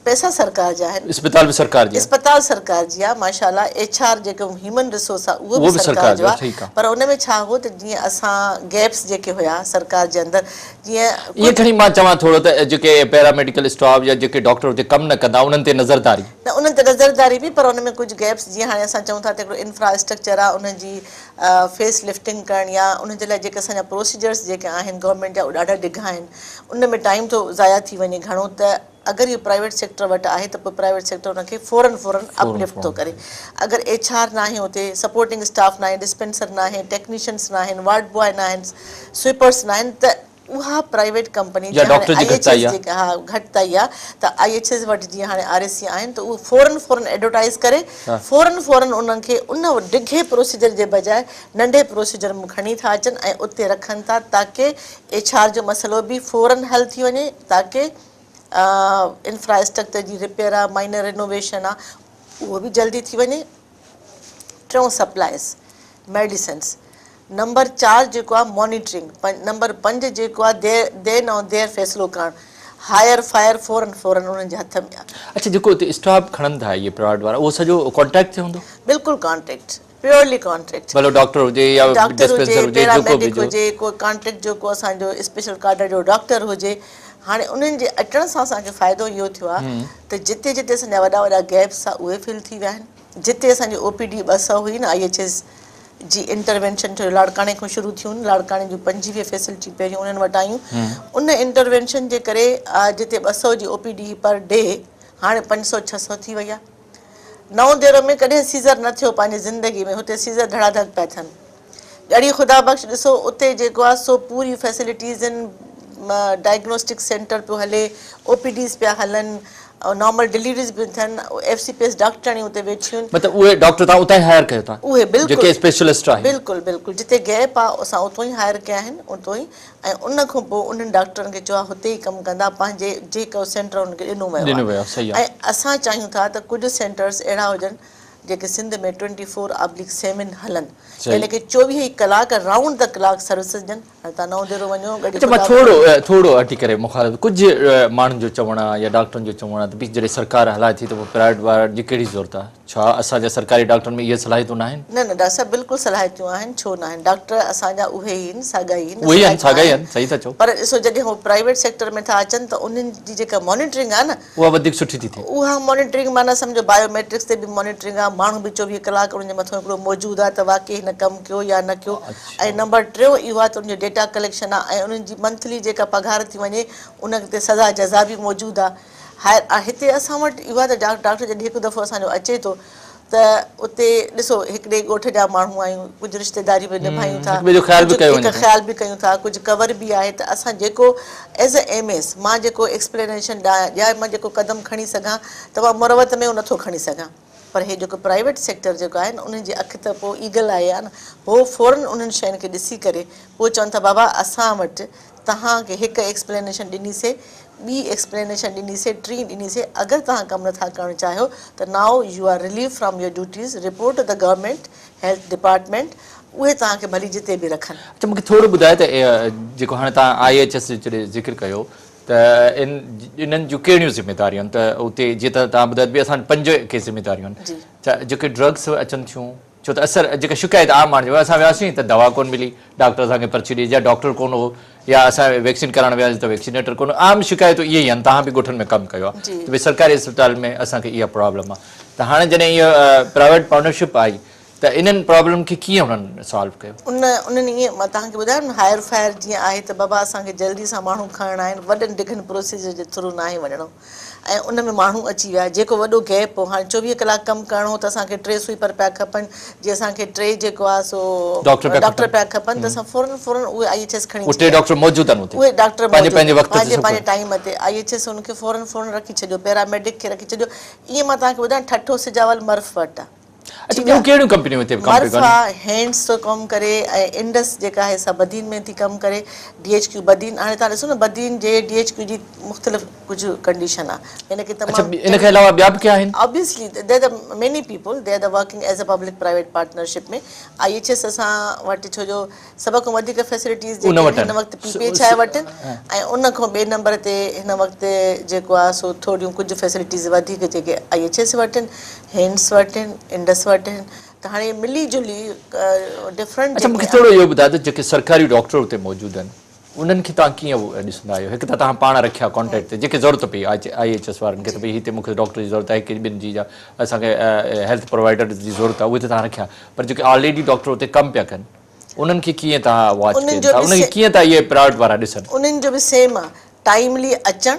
پئسا سرڪار جا آهن. اسپتال به سرڪار جي آ. اسپتال سرڪار جي آ ماشاء الله ايڇ آر جيڪو هيومن ريسورس آ اهو به سرڪار جو آ پر ان ۾ ڇا هو ته جيئن اسان گيپس جيڪي هيا سرڪار جي اندر جيئن. ائين کڻي مان چوان ٿورو ته جيڪي پيرا ميڊيڪل اسٽاف يا جيڪي ڊاڪٽر اتي ڪم نه ڪندا انهن تي نظرداري. نه انهن تي نظرداري به پر ان ۾ ڪجهه گيپس جيئن هاڻي اسان چئون ٿا ته هڪڙو انفرا اسٽرڪچر آ ان جي فيس لفٽنگ ڪرڻ يا انهن جي لاء جيڪي اسان جا پروسيجرس جيڪي آهن گورنمينٽ جا اهي ڏاڍا ڊگها آهن ان ۾ ٽائيم ٿو ضايع ٿي وڃي گهڻو ته اگر اهو پرائيويٽ سيڪٽر وٽ آهي ته پوء پرائيويٽ سيڪٽر ان کي فورن فورن اپ لفٽ ٿو ڪري اگر ايڇ آر ناهي اتي سپورٽنگ اسٽاف ناهي ڊسپينسر ناهي ٽيڪنيشنس ناهن وارڊ بواء ناهن سوئپرس ناهن ته اها پرائيويٽ ڪمپني يا ڊاڪٽر جي I H گهٽتائي ايس جي ها گهٽتائي آ ته I H S وٽ جيئن هاڻي آر ايس سي آهن ته اهو فورن فورن ايڊورٽائيز ڪري فورن فورن انهن کي ان ڊگهي پروسيجر جي بجاء ننڍي پروسيجر ۾ کڻي ٿا اچن ۽ اتي رکن ٿا تاڪه ايڇ آر جو مسئلو به فورن حل ٿي وڃي تاڪه انفراسٽرڪچر جي رپيئر آ مائنر رينوويشن آ اهو به جلدي ٿي وڃي. ٽيون سپلائز، ميڊيسنس، نمبر 4 جيڪو آهي مانيٽرنگ، نمبر 5 جيڪو آهي دير دين ۽ دير فيصلو ڪرڻ، هائر فائر فورن فورن انهن جي هٿ ۾ آهي. اڇا جيڪو اتي اسٽاف کڻن ٿا اهي پرائيويٽ وارا اهو سڄو ڪانٽريڪٽ تي هوندو؟ بلڪل ڪانٽريڪٽ، پيورلي ڪانٽريڪٽ. ڀلو ڊاڪٽر هجي يا ڊسپينسر هجي جيڪو به هجي، هجي ڪو ڪانٽريڪٽ جو ڪو اسان جو اسپيشل ڪاڊر جو ڊاڪٽر هجي، هاڻي انهن جي اچڻ سان اسان کي فائدو اهو ٿيو آهي ته جتي جتي اسان جا وڏا وڏا گيپس هئا اهي فل ٿي ويا آهن. جتي اسان جي او پي ڊي 200 هئي نه I H S جي انٽروينشن ڇو جو لاڙڪاڻي کان شروع ٿيون لاڙڪاڻي جون 25 فيسلٽيون پهريون انهن وٽ آيون ان انٽروينشن جي ڪري جتي 200 جي او پي ڊي هئي پر ڊي هاڻي 500 600 ٿي وئي آهي نئون ديرو ۾ ڪڏهن سيزر نه ٿيو پنهنجي زندگي ۾ هتي سيزر ڌڙا ڌڙ پيا ٿين ڳڙهي خدا بخش ڏسو اتي جيڪو آهي سو پوري فيسلٽيز آهن ڊائگنوسٽڪ سينٽر پيو هلي او پي ڊيز پيا هلن نارمل ڊليوريز به ٿين ايف سي پي ايس ڊاڪٽرياڻيون اتي ويٺيون آهن. مطلب اهي ڊاڪٽر توهان اتان ئي هائر ڪيو ٿا اهي بلڪل جيڪي اسپيشلسٽ آهن. بلڪل بلڪل جتي گيپ آهي اسان اتو ئي هائر ڪيا آهن اتو ئي ۽ ان کان پوء انهن ڊاڪٽرن کي چيو آهي هتي ئي ڪم ڪندا پنهنجي جيڪو سينٽر انهن کي ڏنو ويو آهي ۽ اسان چاهيون ٿا ته ڪجهه سينٽرس اهڙا هجن جيڪي سنڌ ۾ ٽوئنٽي فور آبليڪ سيون هلن يعني ڪي 24 ئي ڪلاڪ رائونڊ the clock services ڏين. هاڻي توهان نئون ديرو وڃو ڳڙهي اڇا مان خدا ٿورو ٿورو هٽي ڪري مخالف ڪجهه ماڻهن جو چوڻ آهي يا ڊاڪٽرن جو چوڻ آهي ته ڀي جڏهن سرڪار هلائي ٿي ته پوء پرائيويٽ وارن جي ڪهڙي ضرورت آهي ڇا اسان جا سرڪاري ڊاڪٽرن ۾ اهي صلاحيتون ناهن؟ نه نه ڊاڪٽر صاحب بلڪل صلاحيتون آهن ڇو ناهن ڊاڪٽر اسان جا اهي ئي آهن ساڳا ئي آهن اهي ئي آهن ساڳا ئي آهن صحيح ٿا چئو. پر ڏسو جڏهن هو پرائيويٽ سيڪٽر ۾ ٿا اچن ته انهن جي جيڪا مانيٽرنگ آهي نه اها وڌيڪ سٺي ٿي ٿئي. اها مانيٽرنگ معنيٰ سمجهو بايو ميٽرڪس تي به مانيٽرنگ آ، ماڻهو به 24 ڪلاڪ ان جي مٿان هڪڙو موجود آ ته واقعي هن ڪم ڪيو يا نه ڪيو ۽ نمبر ٽيون اهو آ ته ان جو ڊيٽا ڪليڪشن آ ۽ انهن جي منٿلي جيڪا پگهار ٿي وڃي ان تي سزا جزا به موجود آ. هتي اسان وٽ اهو آ ته ڊاڪٽر جڏهن هڪ دفعو اسان جو اچي ٿو ته اتي ڏسو هڪڙي ڳوٺ جا ماڻهو آهيون ڪجهه رشتيداري به نڀايون ٿا هڪ ٻئي جو خيال به ڪيو وڃي ٿو. خيال به ڪيون ٿا ڪجهه ڪور به آهي ته اسان جيڪو ايز اي ايم ايس مان جيڪو ايڪسپلينيشن ڏيان يا مان جيڪو قدم کڻي سگهان ته مان مروت ۾ اهو نٿو کڻي سگهان پر هي جيڪو پرائيويٽ سيڪٽر جيڪو آهي نه انهن جي اک ته پوء ايگل آهي نه هو فورن انهن شين کي ڏسي ڪري پوء چون ٿا بابا اسان وٽ توهان کي هڪ ايڪسپلينيشن ڏني سي ٻي ايڪسپلينيشن ڏني سي ٽين ڏني سي اگر توهان ڪم نٿا ڪرڻ چاهيو ته now you are relieve from your duties report to the government health department اهي توهان کي ڀلي جتي به رکن. اڇا مونکي ٿورو ٻڌايو ته جيڪو هاڻي توهان I H S جو جڏهن ذڪر ڪيو ته ان انهن جون ڪهڙيون ذميداريون آهن ته اتي جيئن ته توهان ٻڌايو ته ڀئي اسان وٽ پنج ڪي ذميداريون آهن ته جيڪي ڊرگس اچن ٿيون ڇو ته اڪثر جيڪا شڪايت عام ماڻهن جي اسان وياسين ته دوا ڪونه ملي ڊاڪٽر اسان کي پرچي ڏئي يا ڊاڪٽر ڪونه هو يا اسان ويڪسين ڪرائڻ وياسين ته ويڪسينيٽر ڪونه. عام شڪايتون اهي ئي آهن. توهان به ڳوٺن ۾ ڪم ڪيو آهي ته ڀئي سرڪاري اسپتال ۾ اسان کي اها پرابلم آهي ته هاڻي جڏهن اها پرائيويٽ پارٽنرشپ آئي ته انهن پرابلم کي ڪيئن انهن سالو ڪيو؟ ان انهن ائين مان توهان کي ٻڌايو نه هائر فائر جيئن آهي ته بابا اسان کي جلدي سان ماڻهو کڻڻا آهن وڏن ڊگهن پروسيجر جي ٿرو ناهي وڃڻو ۽ ان ۾ ماڻهو اچي ويا جيڪو وڏو گيپ هو هاڻي 24 ڪلاڪ ڪم ڪرڻو هو ته اسان کي 3 سوئيپر پيا کپن جي اسان کي 3 جيڪو آهي سو ڊاڪٽر پيا کپن ته اسان فورن فورن اهي I H S کڻي اهي 3 ڊاڪٽر موجود آهن اتي اهي ڊاڪٽر پنهنجي پنهنجي وقت تي پنهنجي پنهنجي ٽائيم تي I H S ان کي فورن فورن رکي ڇڏيو پيراميڊڪ کي رکي ڇڏيو ائين مان توهان کي ٻڌايان ٺٽو سجاول مرف وٽ آهي. اڇا ٻيون ڪهڙيون ڪمپنيون هتي ڪم پيون ڪن؟ مرف آ هينڊس ٿو ڪم ڪري ۽ انڊس جيڪا آهي سا بدين ۾ ٿي ڪم ڪري ڊي ايڇ ڪيو بدين هاڻي توهان ڏسو نه بدين جي ڊي ايڇ ڪيو جي مختلف ڪجهه ڪنڊيشن آ ان کي تمام اڇا ان کان علاوه ٻيا به ڪي آهن؟ Obviously there the many people they are the working as a public private partnership ۾ I H S اسان وٽ ڇو جو سڀ کان وڌيڪ فيسلٽيز جيڪي آهن هن وقت پي پي ايڇ I وٽ ۽ ان کان ٻئي نمبر تي هن وقت جيڪو آهي سو ٿوريون ڪجهه فيسلٽيز وڌيڪ جيڪي I H S وٽ آهن هينڊس وٽ آهن انڊس وٽ آهن ته هاڻي ملي جلي ڊفرنٽ اڇا مونکي ٿورو اهو ٻڌايو ته جيڪي سرڪاري ڊاڪٽر اتي موجود آهن انهن کي توهان ڪيئن ڏسندا آهيو هڪ ته توهان پاڻ رکيا ڪانٽريڪٽ تي جيڪي ضرورت پئي I H S وارن کي ته ڀئي هتي مونکي ڊاڪٽر جي ضرورت آهي هڪ ٻن جي يا اسان کي هيلٿ پرووائيڊر جي ضرورت آهي اهي ته توهان رکيا پر جيڪي آلريڊي ڊاڪٽر اتي ڪم پيا ڪن انهن کي ڪيئن توهان واچ ڪين ٿا انهن کي ڪيئن ٿا اهي پرائيويٽ وارا ڏسن. انهن جو به سيم آ ٽائيملي اچڻ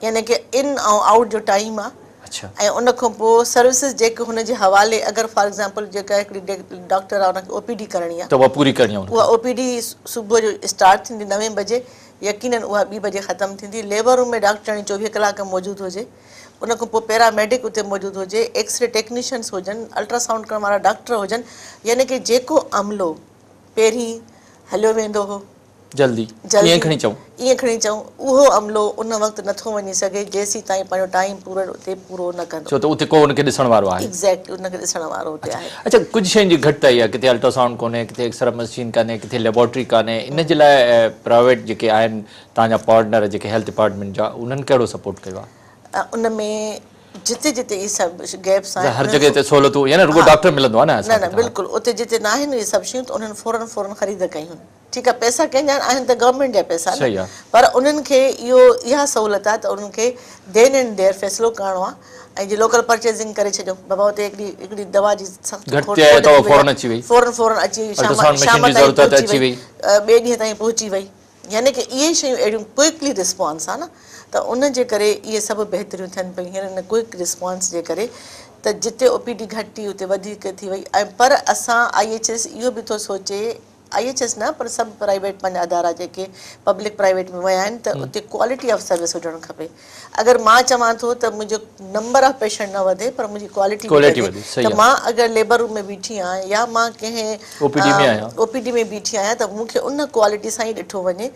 يعني ڪه ان ۽ آئوٽ جو ٽائيم آ ۽ ان کان پوء سروسز جيڪي هن جي حوالي اگر فار ايگزامپل جيڪا هڪڙي ڊاڪٽر آ ان کي او پي ڊي ڪرڻي آ ته اها پوري ڪرڻي آ اها او پي ڊي صبح جو اسٽارٽ ٿيندي نوين بجي يقينن اها ٻي بجي ختم ٿيندي ليبر روم ۾ ڊاڪٽرياڻي 24 ڪلاڪ موجود هجي ان کان پوء پيرا ميڊڪ اتي موجود هجي، ايڪسري ٽيڪنيشنس هجن، الٽرا سائونڊ ڪرڻ وارا ڊاڪٽر هجن، يعني ڪه جيڪو عملو پهرين هليو ويندو هو، جلدي، ائين کڻي چئون. ائين کڻي چئون، اهو عملو ان وقت نٿو وڃي سگهي جيسين تائين پنهنجو ٽائيم پورو اتي پورو نه ڪندو. ڇو ته اتي ڪو ان کي ڏسڻ وارو آهي. ايگزيڪٽلي ان کي ڏسڻ وارو اتي آهي. اڇا ڪجهه شين جي گهٽتائي آهي، ڪٿي الٽرا سائونڊ ڪونهي، ڪٿي ايڪسرا مشين ڪانهي، ڪٿي ليبارٽري ڪانهي، ان جي لاء پرائيويٽ جيڪي آهن توهان جا پارٽنر جيڪي هيلٿ ڊپارٽمينٽ جا انهن ڪهڙو سپورٽ ڪيو آهي؟ ان ۾ جتي جتي اهي سڀ گيپس آهن هر جڳهه تي سهولتون يعني رڳو ڊاڪٽر ملندو آهي نه نه نه بلڪل اتي جتي نه آهن اهي سڀ شيون ته انهن فورن فورن خريد ڪيون ٺيڪ آهي پئسا ڪنهن جا آهن ته گورنمينٽ جا پئسا نه پر انهن کي اهو اها سهولت آهي ته انهن کي دين اينڊ there فيصلو ڪرڻو آهي ۽ جي لوڪل پرچيزنگ ڪري ڇڏيو بابا اتي هڪڙي هڪڙي دوا جي سخت کوٽ ٿي فورن اچي وئي فورن فورن اچي وئي شام شام تائين پهچي وئي ٻئي ڏينهن تائين پهچي وئي يعني ڪه اهي شيون اهڙيون ڪوئڪلي رسپانس آ نه ته ان جي ڪري اهي سڀ بهتريون ٿين پيون هينئر ان ڪوئڪ رسپانس جي ڪري ته جتي او پي ڊي گهٽ ٿي اتي وڌيڪ ٿي وئي ۽ پر اسان I H S اهو به ٿو سوچي I H S نه پر سڀ پرائيويٽ پنهنجا ادارا جيڪي پبلڪ پرائيويٽ ۾ ويا آهن ته اتي ڪوالٽي آف سروس هجڻ کپي اگر مان چوان ٿو ته منهنجو نمبر آف پيشنٽ نه وڌي پر منهنجي ڪوالٽي به وڌي ته مان اگر ليبر روم ۾ بيٺي آهيان يا مان ڪنهن او پي ڊي ۾ بيٺي آهيان ته مون کي ان ڪوالٽي سان ئي ڏٺو وڃي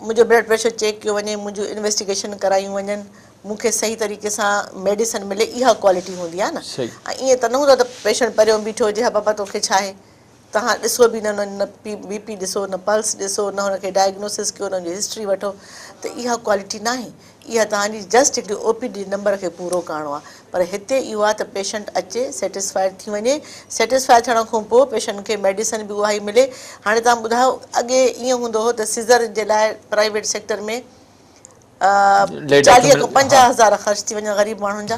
منهنجو بلڊ پريشر چيڪ ڪيو وڃي منهنجون انويسٽيگيشن ڪرايون وڃن مون کي صحيح طريقي سان ميڊيسن ملي اها ڪوالٽي هوندي آهي نه ۽ ائين ته نه هوندو آهي ته پيشنٽ پريون بيٺو هجي ها بابا توکي ڇا آهي توهان ڏسو به نه نه بي پي ڏسو نه پلس ڏسو نه هن کي ڊائگنوسس ڪيو نه ان جي هسٽري وٺو ته اها ڪوالٽي ناهي اها توهان جي جسٽ هڪڙي او پي ڊي نمبر کي پورو ڪرڻو آهي پر هتي اهو آهي ته پيشنٽ اچي سيٽسفائيڊ ٿي وڃي سيٽسفائيڊ ٿيڻ کان پوء پيشنٽ کي ميڊيسن به اها ئي ملي هاڻي توهان ٻڌايو اڳي ائين هوندو هو ته سيزر جي لاء پرائيويٽ سيڪٽر ۾ 40 کان 50 هزار خرچ ٿي وڃن غريب ماڻهن جا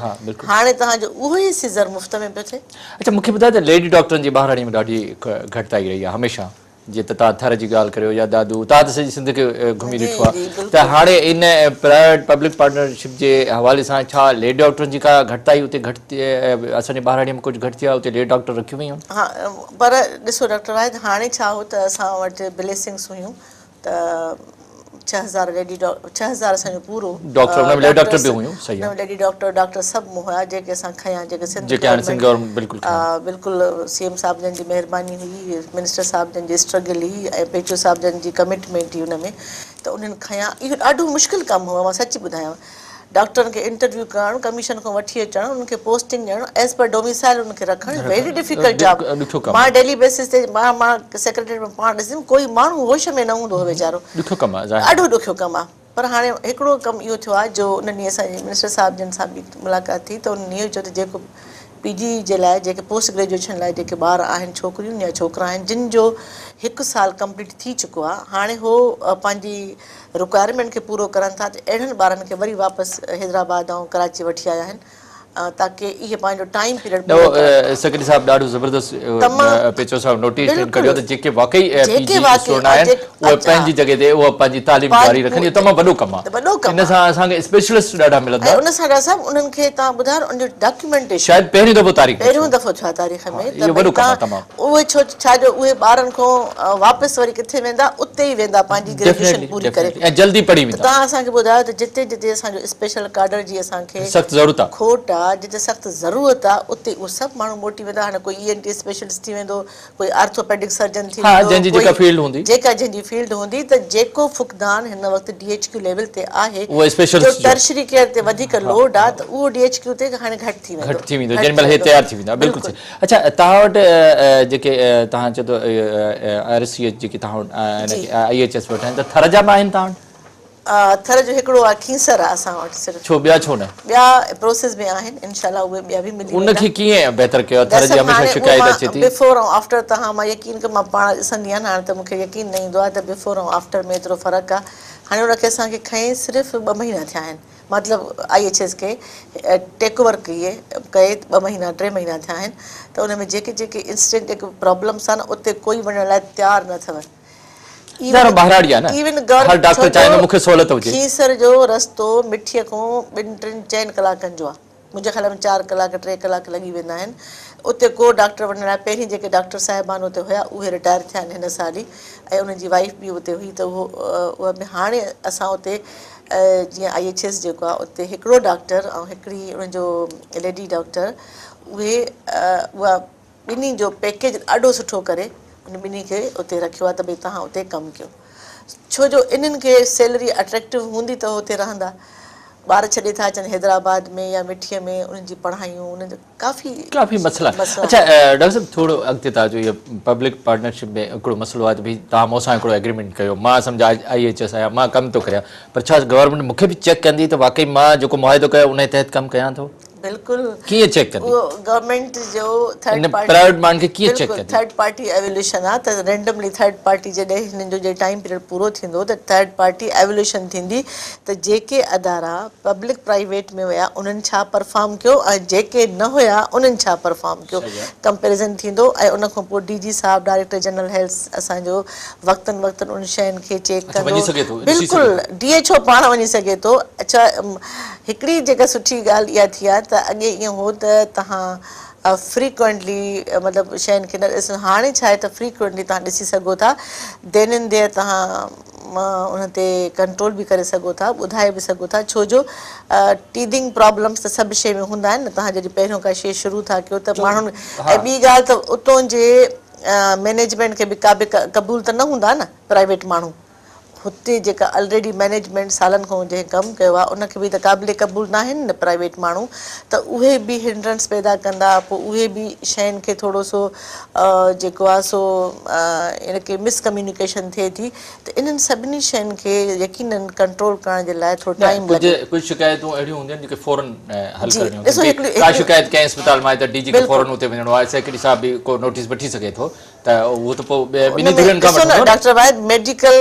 هاڻي توهان جو اهو ئي سيزر مفت ۾ پيو ٿئي. اڇا مونکي ٻڌايو ته ليڊي ڊاڪٽرن جي ٻهراڙي ۾ ڏاڍي گهٽتائي رهي آهي هميشه جيئن ته توهان ٿر جي ڳالهه ڪريو يا دادو توهان ته سڄي سنڌ کي گهمي ڏٺو آهي ته هاڻي ان پرائيويٽ پبلڪ پارٽنرشپ جي حوالي سان ڇا ليڊي ڊاڪٽرن جي ڪا گهٽتائي اتي گهٽ اسان جي ٻهراڙي ۾ ڪجهه گهٽ ٿي آهي اتي ليڊي ڊاڪٽر رکيون ويون آهن؟ ها پر ڏسو ڊاڪٽر واحد هاڻي ڇا هو ته اسان وٽ بليسنگس هيون ته 6000 ليڊي ڊاڪٽر 6000 اسان جو پورو ڊاڪٽر ان ۾ ليڊي ڊاڪٽر به هيون صحيح آ ليڊي ڊاڪٽر ڊاڪٽر سڀ هيا جيڪي اسان کنيا جيڪي سنڌ جيڪي هاڻي سنڌ گورنمينٽ بلڪل کنيا بلڪل سي ايم صاحب جن جي مهرباني هئي منسٽر صاحب جن جي اسٽرگل هئي ۽ پيچوهو صاحب جن جي ڪمٽمينٽ هئي ان ۾ ته انهن کنيا اهو ڏاڍو مشڪل ڪم هو مان سچ ٻڌايان ڊاڪٽرن کي انٽرويو ڪرڻ، ڪميشن کان وٺي اچڻ، انهن کي پوسٽنگ ڏيڻ، ايز پر ڊوميسائل انهن کي رکڻ ويري ڊفيڪلٽ جاب. مان ڊيلي بيسز تي مان مان سيڪريٽريٽ ۾ پاڻ ڏسندي هيم ڪوئي ماڻهو هوش ۾ نه هوندو هو ويچارو. ڏکيو ڪم آهي ظاهر. ڏاڍو ڏکيو ڪم آهي پر هاڻي هڪڙو ڪم اهو ٿيو آهي جو ان ڏينهن اسان جي منسٽر صاحب جن سان به ملاقات ٿي ته انهن اهو چيو ته جيڪو پي جي جي لاء جيڪي پوسٽ گريجوئيشن لاء جيڪي ٻار آهن ڇوڪريون يا ڇوڪرا آهن جن جو هڪ سال ڪمپليٽ ٿي چڪو آهي هاڻي هو پنهنجي رڪوائرمينٽ کي پورو ڪرن ٿا ته اهڙن ٻارن کي وري واپس حيدرآباد ۽ ڪراچي وٺي آيا آهن تاڪه اهي پنهنجو ٽائيم پيريڊ پورو ڪرن. سيڪريٽري صاحب ڏاڍو زبردست پيچو صاحب نوٽيس ڪڍيو ته جيڪي واقعي پي جي اسٽوڊنٽ آهن اهي پنهنجي جڳهه تي اها پنهنجي تعليم جاري رکن اهو تمام وڏو ڪم آهي ان سان اسان کي اسپيشلسٽ ڏاڍا ملندا. ۽ ان سان ڊاڪٽر صاحب انهن کي توهان ٻڌايو ان جو ڊاڪيومينٽيشن شايد پهريون دفعو تاريخ ۾ پهريون دفعو ٿيو آهي تاريخ ۾ ته ڀئي توهان اهي ڇو ڇا جو اهي ٻارن کان واپس وري ڪٿي ويندا اتي ئي ويندا پنهنجي گريجوئيشن پوري ڪري ۽ جلدي پڙهي ويندا. ته توهان اسان کي ٻڌايو ته جتي جتي اسان جو اسپيشل ڪاڊر جي اسان کي سخت ضرورت آ. کوٽ آ جتي سخت ضرورت آ اتي اهي سڀ ماڻهو موٽي ويندا هاڻي ڪوئي اي اين ٽي اسپيشلسٽ ٿي ويندو ڪوئي آرٿوپيڊڪ سرجن ٿي ها ويندو جنهن جي جيڪا ڪوئي فيلڊ هوندي. جيڪا جنهن جي فيلڊ هوندي ته جيڪو فقدان هن وقت ڊي ايڇ ڪيو ليول تي آهي اهو اسپيشلسٽ جو جو. ٽرشري ڪيئر تي وڌيڪ لوڊ آ ته اهو ڊي ايڇ ڪيو تي هاڻي گهٽ ٿي ويندو. گهٽ ٿي ويندو جنهن مهل هي تيار ٿي ويندا بلڪل صحيح اڇا توهان وٽ جيڪي توهان چئو ٿا آر سي ايڇ جيڪي توهان وٽ I H S وٽ آهن ته ٿر جا به آهن توهان وٽ؟ ٿر جو هڪڙو آهي کينسر آهي اسان وٽ صرف. ڇو ٻيا ڇو نه؟ ٻيا پروسيس ۾ آهن انشاء الله اهي ٻيا به ملي ان ويندا. کي ڪيئن بهتر ڪيو آهي ٿر جي هميشه شڪايت اچي ٿي. بفور ۽ آفٽر توهان مان يقين ڪيو مان پاڻ ڏسندي آهيان نه هاڻي ته مون کي يقين نه ايندو آهي ته بفور ۽ آفٽر ۾ ايترو فرق آهي هاڻي ان کي اسان کي کنئي صرف ٻه مهينا ٿيا آهن مطلب I H S کي ٽيڪ اوور ڪئي ڪئي ٻه مهينا ٽي مهينا ٿيا آهن ته ان ۾ جيڪي جيڪي انسٽنٽ جيڪي پرابلمس آهن اتي ڪوئي وڃڻ لاء تيار نه اٿو. ظاهر ٻهراڙي آهي نه هر ڊاڪٽر چاهيندو مون کي سهولت هجي. کينسر جو رستو مٺيء کان ٻن ٽن چئن ڪلاڪن جو آهي منهنجي خيال ۾ چار ڪلاڪ ٽي ڪلاڪ لڳي ويندا آهن اتي ڪو ڊاڪٽر وڃڻ لاء پهرين جيڪي ڊاڪٽر صاحبان اتي هيا اهي رٽائر ٿيا آهن هن سال ئي ۽ انهن جي وائيف به اتي هئي ته اهو اها به هاڻي اسان اتي جيئن I H S جيڪو آهي اتي هڪڙو ڊاڪٽر ۽ هڪڙي ان جو ليڊي ڊاڪٽر اهي اها ٻنهي جو پيڪيج ڏاڍو سٺو ڪري ان ٻنهي کي اتي رکيو آهي ته ڀئي توهان اتي ڪم ڪيو ڇو جو انهن کي سيلري اٽريڪٽو هوندي ته اتي رهندا ٻار ڇڏي ٿا اچن حيدرآباد ۾ يا مٺيء ۾ انهن جي پڙهايون انهن جو ڪافي ڪافي مسئلا اڇا ڊاڪٽر صاحب ٿورو اڳتي ٿا اچو اهو پبلڪ پارٽنرشپ ۾ هڪڙو مسئلو آهي ته ڀئي توهان مون سان هڪڙو ايگريمينٽ ڪيو مان سمجهه I H S آهيان مان ڪم ٿو ڪريان پر ڇا گورنمينٽ مون کي به چيڪ ڪندي ته واقعي مان جيڪو معاهدو ڪيو ان تحت ڪم ڪيان ٿو بلڪل ڪيئن چيڪ ڪندي؟ اهو گورنمينٽ جو ٿرڊ پارٽي پرائيويٽ ماڻهن کي ڪيئن چيڪ ڪندي؟ ٿرڊ پارٽي ايويلوشن آ ته رينڊملي ٿرڊ پارٽي جڏهن هنن جو جڏهن ٽائيم پيريڊ پورو ٿيندو ته ٿرڊ پارٽي ايويلوشن ٿيندي ته جيڪي ادارا پبلڪ پرائيويٽ ۾ هيا انهن ڇا پرفارم ڪيو ۽ جيڪي نه هيا انهن ڇا پرفارم ڪيو ڪمپيريزن ٿيندو ۽ ان کان پوء ڊي جي صاحب ڊائريڪٽر جنرل هيلٿ اسان جو وقتن وقتن انهن شين کي چيڪ ڪندو بلڪل ڊي ايڇ او پاڻ وڃي سگهي ٿو اڇا هڪڙي جيڪا سٺي ڳالهه اها ٿي آهي ته اڳي ائين هو ته توهان فريڪوئنٽلي مطلب شين کي نه ڏسو هاڻي ڇا آهي ته فريڪوئنٽلي توهان ڏسي سگهو ٿا دين اينڊ there توهان ان تي ڪنٽرول به ڪري سگهو ٿا ٻڌائي به سگهو ٿا ڇو جو ٽيدنگ پرابلمس ته سڀ شي ۾ هوندا آهن نه توهان جڏهن پهريون ڪا شي شروع ٿا ڪيو ته ماڻهن ۽ ٻي ڳالهه ته اتون جي مينيجمينٽ کي به قابل قبول ته نه هوندا نه پرائيويٽ ماڻهو هتي جيڪا الريڊي مئنيجمينٽ سالن کان جنهن ڪم ڪيو آهي ان کي به ته قابل قبول ناهن نه پرائيويٽ ماڻهو ته اهي به هنڊرنس پيدا ڪندا پوء اهي به شين کي ٿورو سو جيڪو آهي سو ان کي مس ڪميونيڪيشن ٿئي ٿي ته انهن سڀني شين کي يقينن ڪنٽرول ڪرڻ جي لاء ٿورو ٽائيم لڳي. ڪجهه شڪايتون اهڙيون هونديون آهن جيڪي فورن حل ڪرڻيون هونديون آهن ڪا شڪايت ڪنهن اسپتال مان آئي ته ڊي جي کي فورن اتي وڃڻو آهي سيڪريٽري صاحب به ڪو نوٽيس وٺي سگهي ٿو ته اهو ته پوء ٻنهي ڌرين کان وٺندو نه. ڊاڪٽر واحد ميڊيڪل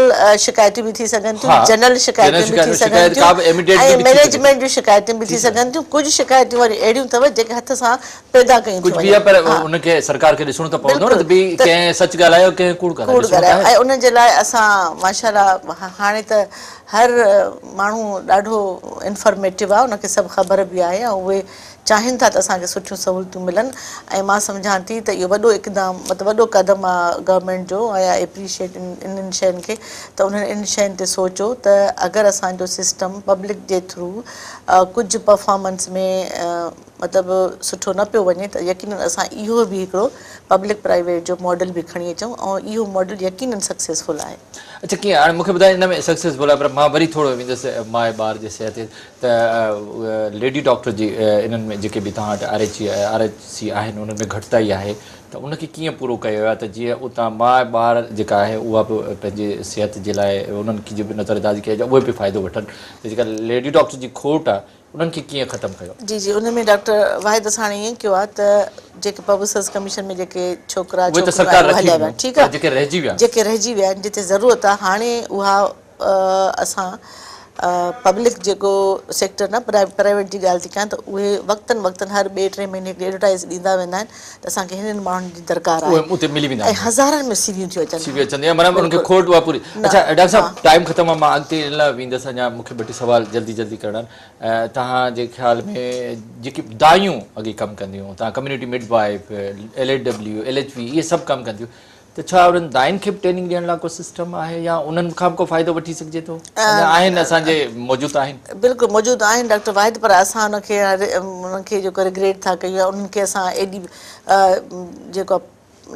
شڪايتون به ٿي سگهن ٿيون، جنرل شڪايتون به ٿي سگهن ٿيون ۽ مئنيجمينٽ جون شڪايتون به ٿي سگهن ٿيون. ڪجهه شڪايتون وري اهڙيون اٿو جيڪي هٿ سان پيدا ڪيون ٿيون ڪجهه به آهي پر ان کي سرڪار کي ڏسڻو ته پوندو نه ته ڀئي ڪنهن سچ ڳالهايو ڪنهن ڪوڙ ڳالهايو ڪوڙ ڳالهايو ۽ ان جي لاء اسان ماشاء الله هاڻي ته هر ماڻهو ڏاڍو انفارميٽو آهي ان کي سڀ خبر به آهي ۽ اهي چاهين ٿا ته اسان کي سٺيون سهولتون ملن ۽ مان سمجهان ٿي ته اهو وڏو اقدام مطلب وڏو قدم آ گورنمينٽ جو ۽ آء اپريشيٽ انهن شين کي ته انهن انهن شين تي سوچيو ته اگر اسان جو سسٽم پبلڪ جي ٿرو ڪجهه پرفارمنس ۾ مطلب سٺو نه پيو وڃي ته يقينن اسان اهو به هڪڙو پبلڪ پرائيويٽ جو ماڊل به کڻي اچون ۽ اهو ماڊل يقينن سڪسيسفل آهي. اڇا ڪيئن هاڻي مون کي ٻڌايو ان ۾ سڪسيسفل آهي پر مان وري ٿورو ويندس ماء ٻار جي صحت تي ته ليڊي ڊاڪٽر جي انهن ۾ جيڪي به توهان وٽ R H R H C آهن انهن ۾ گهٽتائي آهي ته ان کي ڪيئن پورو ڪيو ويو آهي ته جيئن اتان ماء ٻار جيڪا آهي اها به پنهنجي صحت جي لاء انهن کي به نظر اندازي ڪئي وڃي اهي به فائدو وٺن ته جيڪا ليڊي ڊاڪٽر جي کوٽ آهي انهن کي ڪيئن ختم ڪيو؟ جي جي ان ۾ ڊاڪٽر واحد اسان هاڻي ائين ڪيو آهي ته جيڪي پبلڪ سروس ڪميشن ۾ جيڪي ڇوڪرا اهي ته ڇوڪريون سرڪار آهن اهي رکي هليا ويا ڏنيون ٺيڪ پر آهي جيڪي رهجي ويا. جيڪي رهجي ويا آهن جتي ضرورت آهي هاڻي اها اسان پبلڪ جيڪو سيڪٽر نه پرائيويٽ جي ڳالهه ٿي ڪيان ته اهي وقتن وقتن هر ٻئي ٽي مهيني هڪڙي ايڊورٽائز ڏيندا ويندا آهن ته اسان کي هنن ماڻهن جي درڪار اهي آهي اتي ملي ويندا ۽ آهن. هزارن ۾ سي ويون ٿيون اچن سي وي اچن ٿيون معنيٰ انهن کي بلڪل کوٽ اها پوري نه اڇا ڊاڪٽر ها صاحب ٽائيم ختم آهي مان اڳتي ان لاء ويندس اڃا مون کي ٻه ٽي سوال جلدي جلدي ڪرڻا آهن توهان جي خيال ۾ جيڪي دايون اڳي ڪم ڪنديون توهان community midwife L H W L H V اهي سڀ ڪم ڪنديون ته ڇا انهن داين کي به ٽريننگ ڏيڻ لاء ڪو سسٽم آهي يا انهن کان به ڪو فائدو وٺي سگهجي ٿو؟ اڃا آهن اسان جي موجود آهن. بلڪل موجود آهن ڊاڪٽر واحد پر اسان ان کي انهن کي جيڪو ريگريٽ ٿا ڪيون يا انهن کي اسان ايڏي جيڪو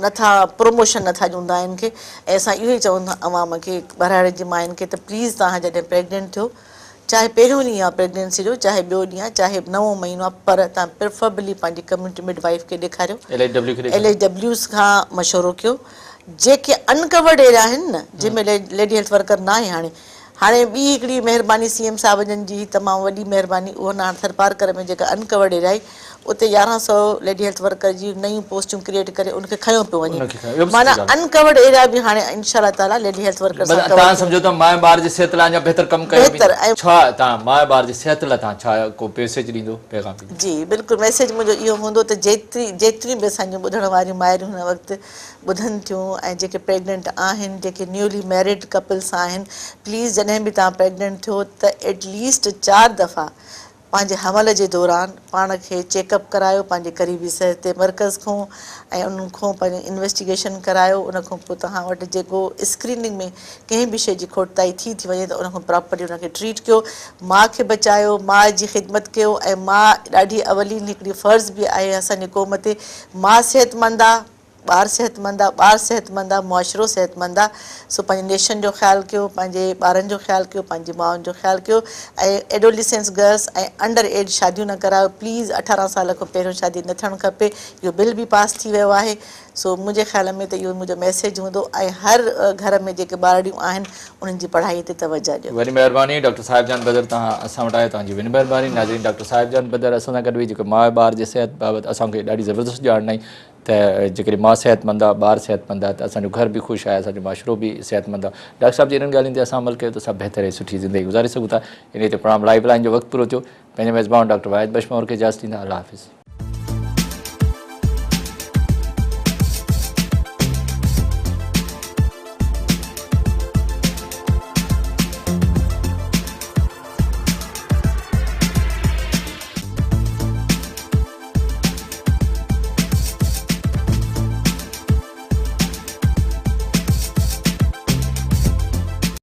نٿا پروموشن نٿا ڏيون داين کي ۽ اسان اهو ئي چئون ٿا عوام کي ٻهراڙي جي ماين کي ته پليز توهان جڏهن پريگننٽ ٿيو چاهي پهريون ڏينهن آهي پريگننسي جو چاهي ٻيو ڏينهن آهي چاهي نئون مهينو آهي پر توهان پريفربلي پنهنجي ڪميونٽي مڊ وائيف کي ڏيکاريو ايل ايچ ڊبليو کي ايل ڏيکاريو. ايچ ڊبليوز کان مشورو ڪيو جيڪي انڪورڊ ايريا آهن نه جنهن ۾ ليڊي هيلٿ ورڪر ناهي هاڻي هاڻي ٻي هڪڙي مهرباني سي ايم صاحب جن جي تمام وڏي مهرباني اهو نه هاڻي ٿرپارڪر ۾ جيڪا انڪورڊ ايريا آهي اتي 1100 ليڊي هيلٿ ورڪر جي نيون پوسٽون ڪريئيٽ ڪري ان کي کنيو پيو وڃي ان کي کنيو اهو به سٺي معنيٰ ڳالهه آهي. انڪورڊ ايريا به هاڻي انشاء الله تعاليٰ ليڊي هيلٿ ورڪر سان مطلب ڪور توهان ٿي سمجهو ته ماء ٻار جي صحت لاء اڃا بهتر ڪم ڪيو بهتر ويندو. ۽ ڇا توهان ماء ٻار جي صحت لاء توهان ڇا ڪو ميسيج ڏيندو پيغام ڏيندو. جي بلڪل ميسيج منهنجو اهو هوندو ته جيتري جيتريون به اسان جون ٻڌڻ واريون مائرون هن وقت ٻڌن ٿيون ۽ جيڪي پريگننٽ آهن جيڪي نيولي ميرڊ ڪپلس آهن پليز جڏهن به توهان پريگننٽ ٿيو ته ايٽ ليسٽ چار دفعا پنهنجي حمل جي دوران پاڻ کي چيڪ اپ ڪرايو پنهنجي قريبي صحت مرڪز کون ۽ انهن کون پنهنجي انويسٽيگيشن ڪرايو ان کان پوء توهان وٽ جيڪو اسڪريننگ ۾ ڪنهن به شيء جي کوٽتائي ٿي ٿي وڃي ته ان کان پراپرلي ان کي ٽريٽ ڪيو ماء کي بچايو ماء جي خدمت ڪيو ۽ ماء ڏاڍي اولين هڪڙي فرض به آهي اسان جي قوم تي ماء صحتمند آ ٻار صحتمند آ، ٻار صحتمند آ، معاشرو صحتمند آ، سو پنهنجي نيشن جو خيال ڪيو، پنهنجي ٻارن جو خيال ڪيو، پنهنجي مائن جو خيال ڪيو ۽ ايڊوليسينس گرلس ۽ انڊر ايج شاديون نه ڪرايو پليز 18 سال کان پهريون شادي نه ٿيڻ کپي اهو بل به پاس ٿي ويو آهي سو منهنجي خيال ۾ ته اهو منهنجو ميسيج هوندو ۽ هر گهر ۾ جيڪي ٻارڙيون آهن انهن جي پڙهائي تي توجه ڏيو. وڏي مهرباني ڊاڪٽر صاحب جان بدر توهان اسان وٽ آيا توهان جي وڏي مهرباني ناظرين ڊاڪٽر صاحب جان بدر اسان سان گڏ هئي جيڪو ماء ٻار جي صحت بابت اسان کي ڏاڍي زبردست ڄاڻ ڏنائين ته جيڪڏهن ماء صحتمند آ، ٻار صحتمند آ ته اسان جو گهر به خوش آهي، اسان جو معاشرو به صحتمند آ. ڊاڪٽر صاحب جي انهن ڳالهين تي اسان عمل ڪيو ته اسان بهتر ۽ سٺي زندگي گذاري سگهون ٿا. انهيء تي پروگرام لائيف لائين جو وقت پورو ٿيو. پنهنجي ميزبان ڊاڪٽر واحد بخش پنهور کي اجازت ڏيندا. الله حافظ.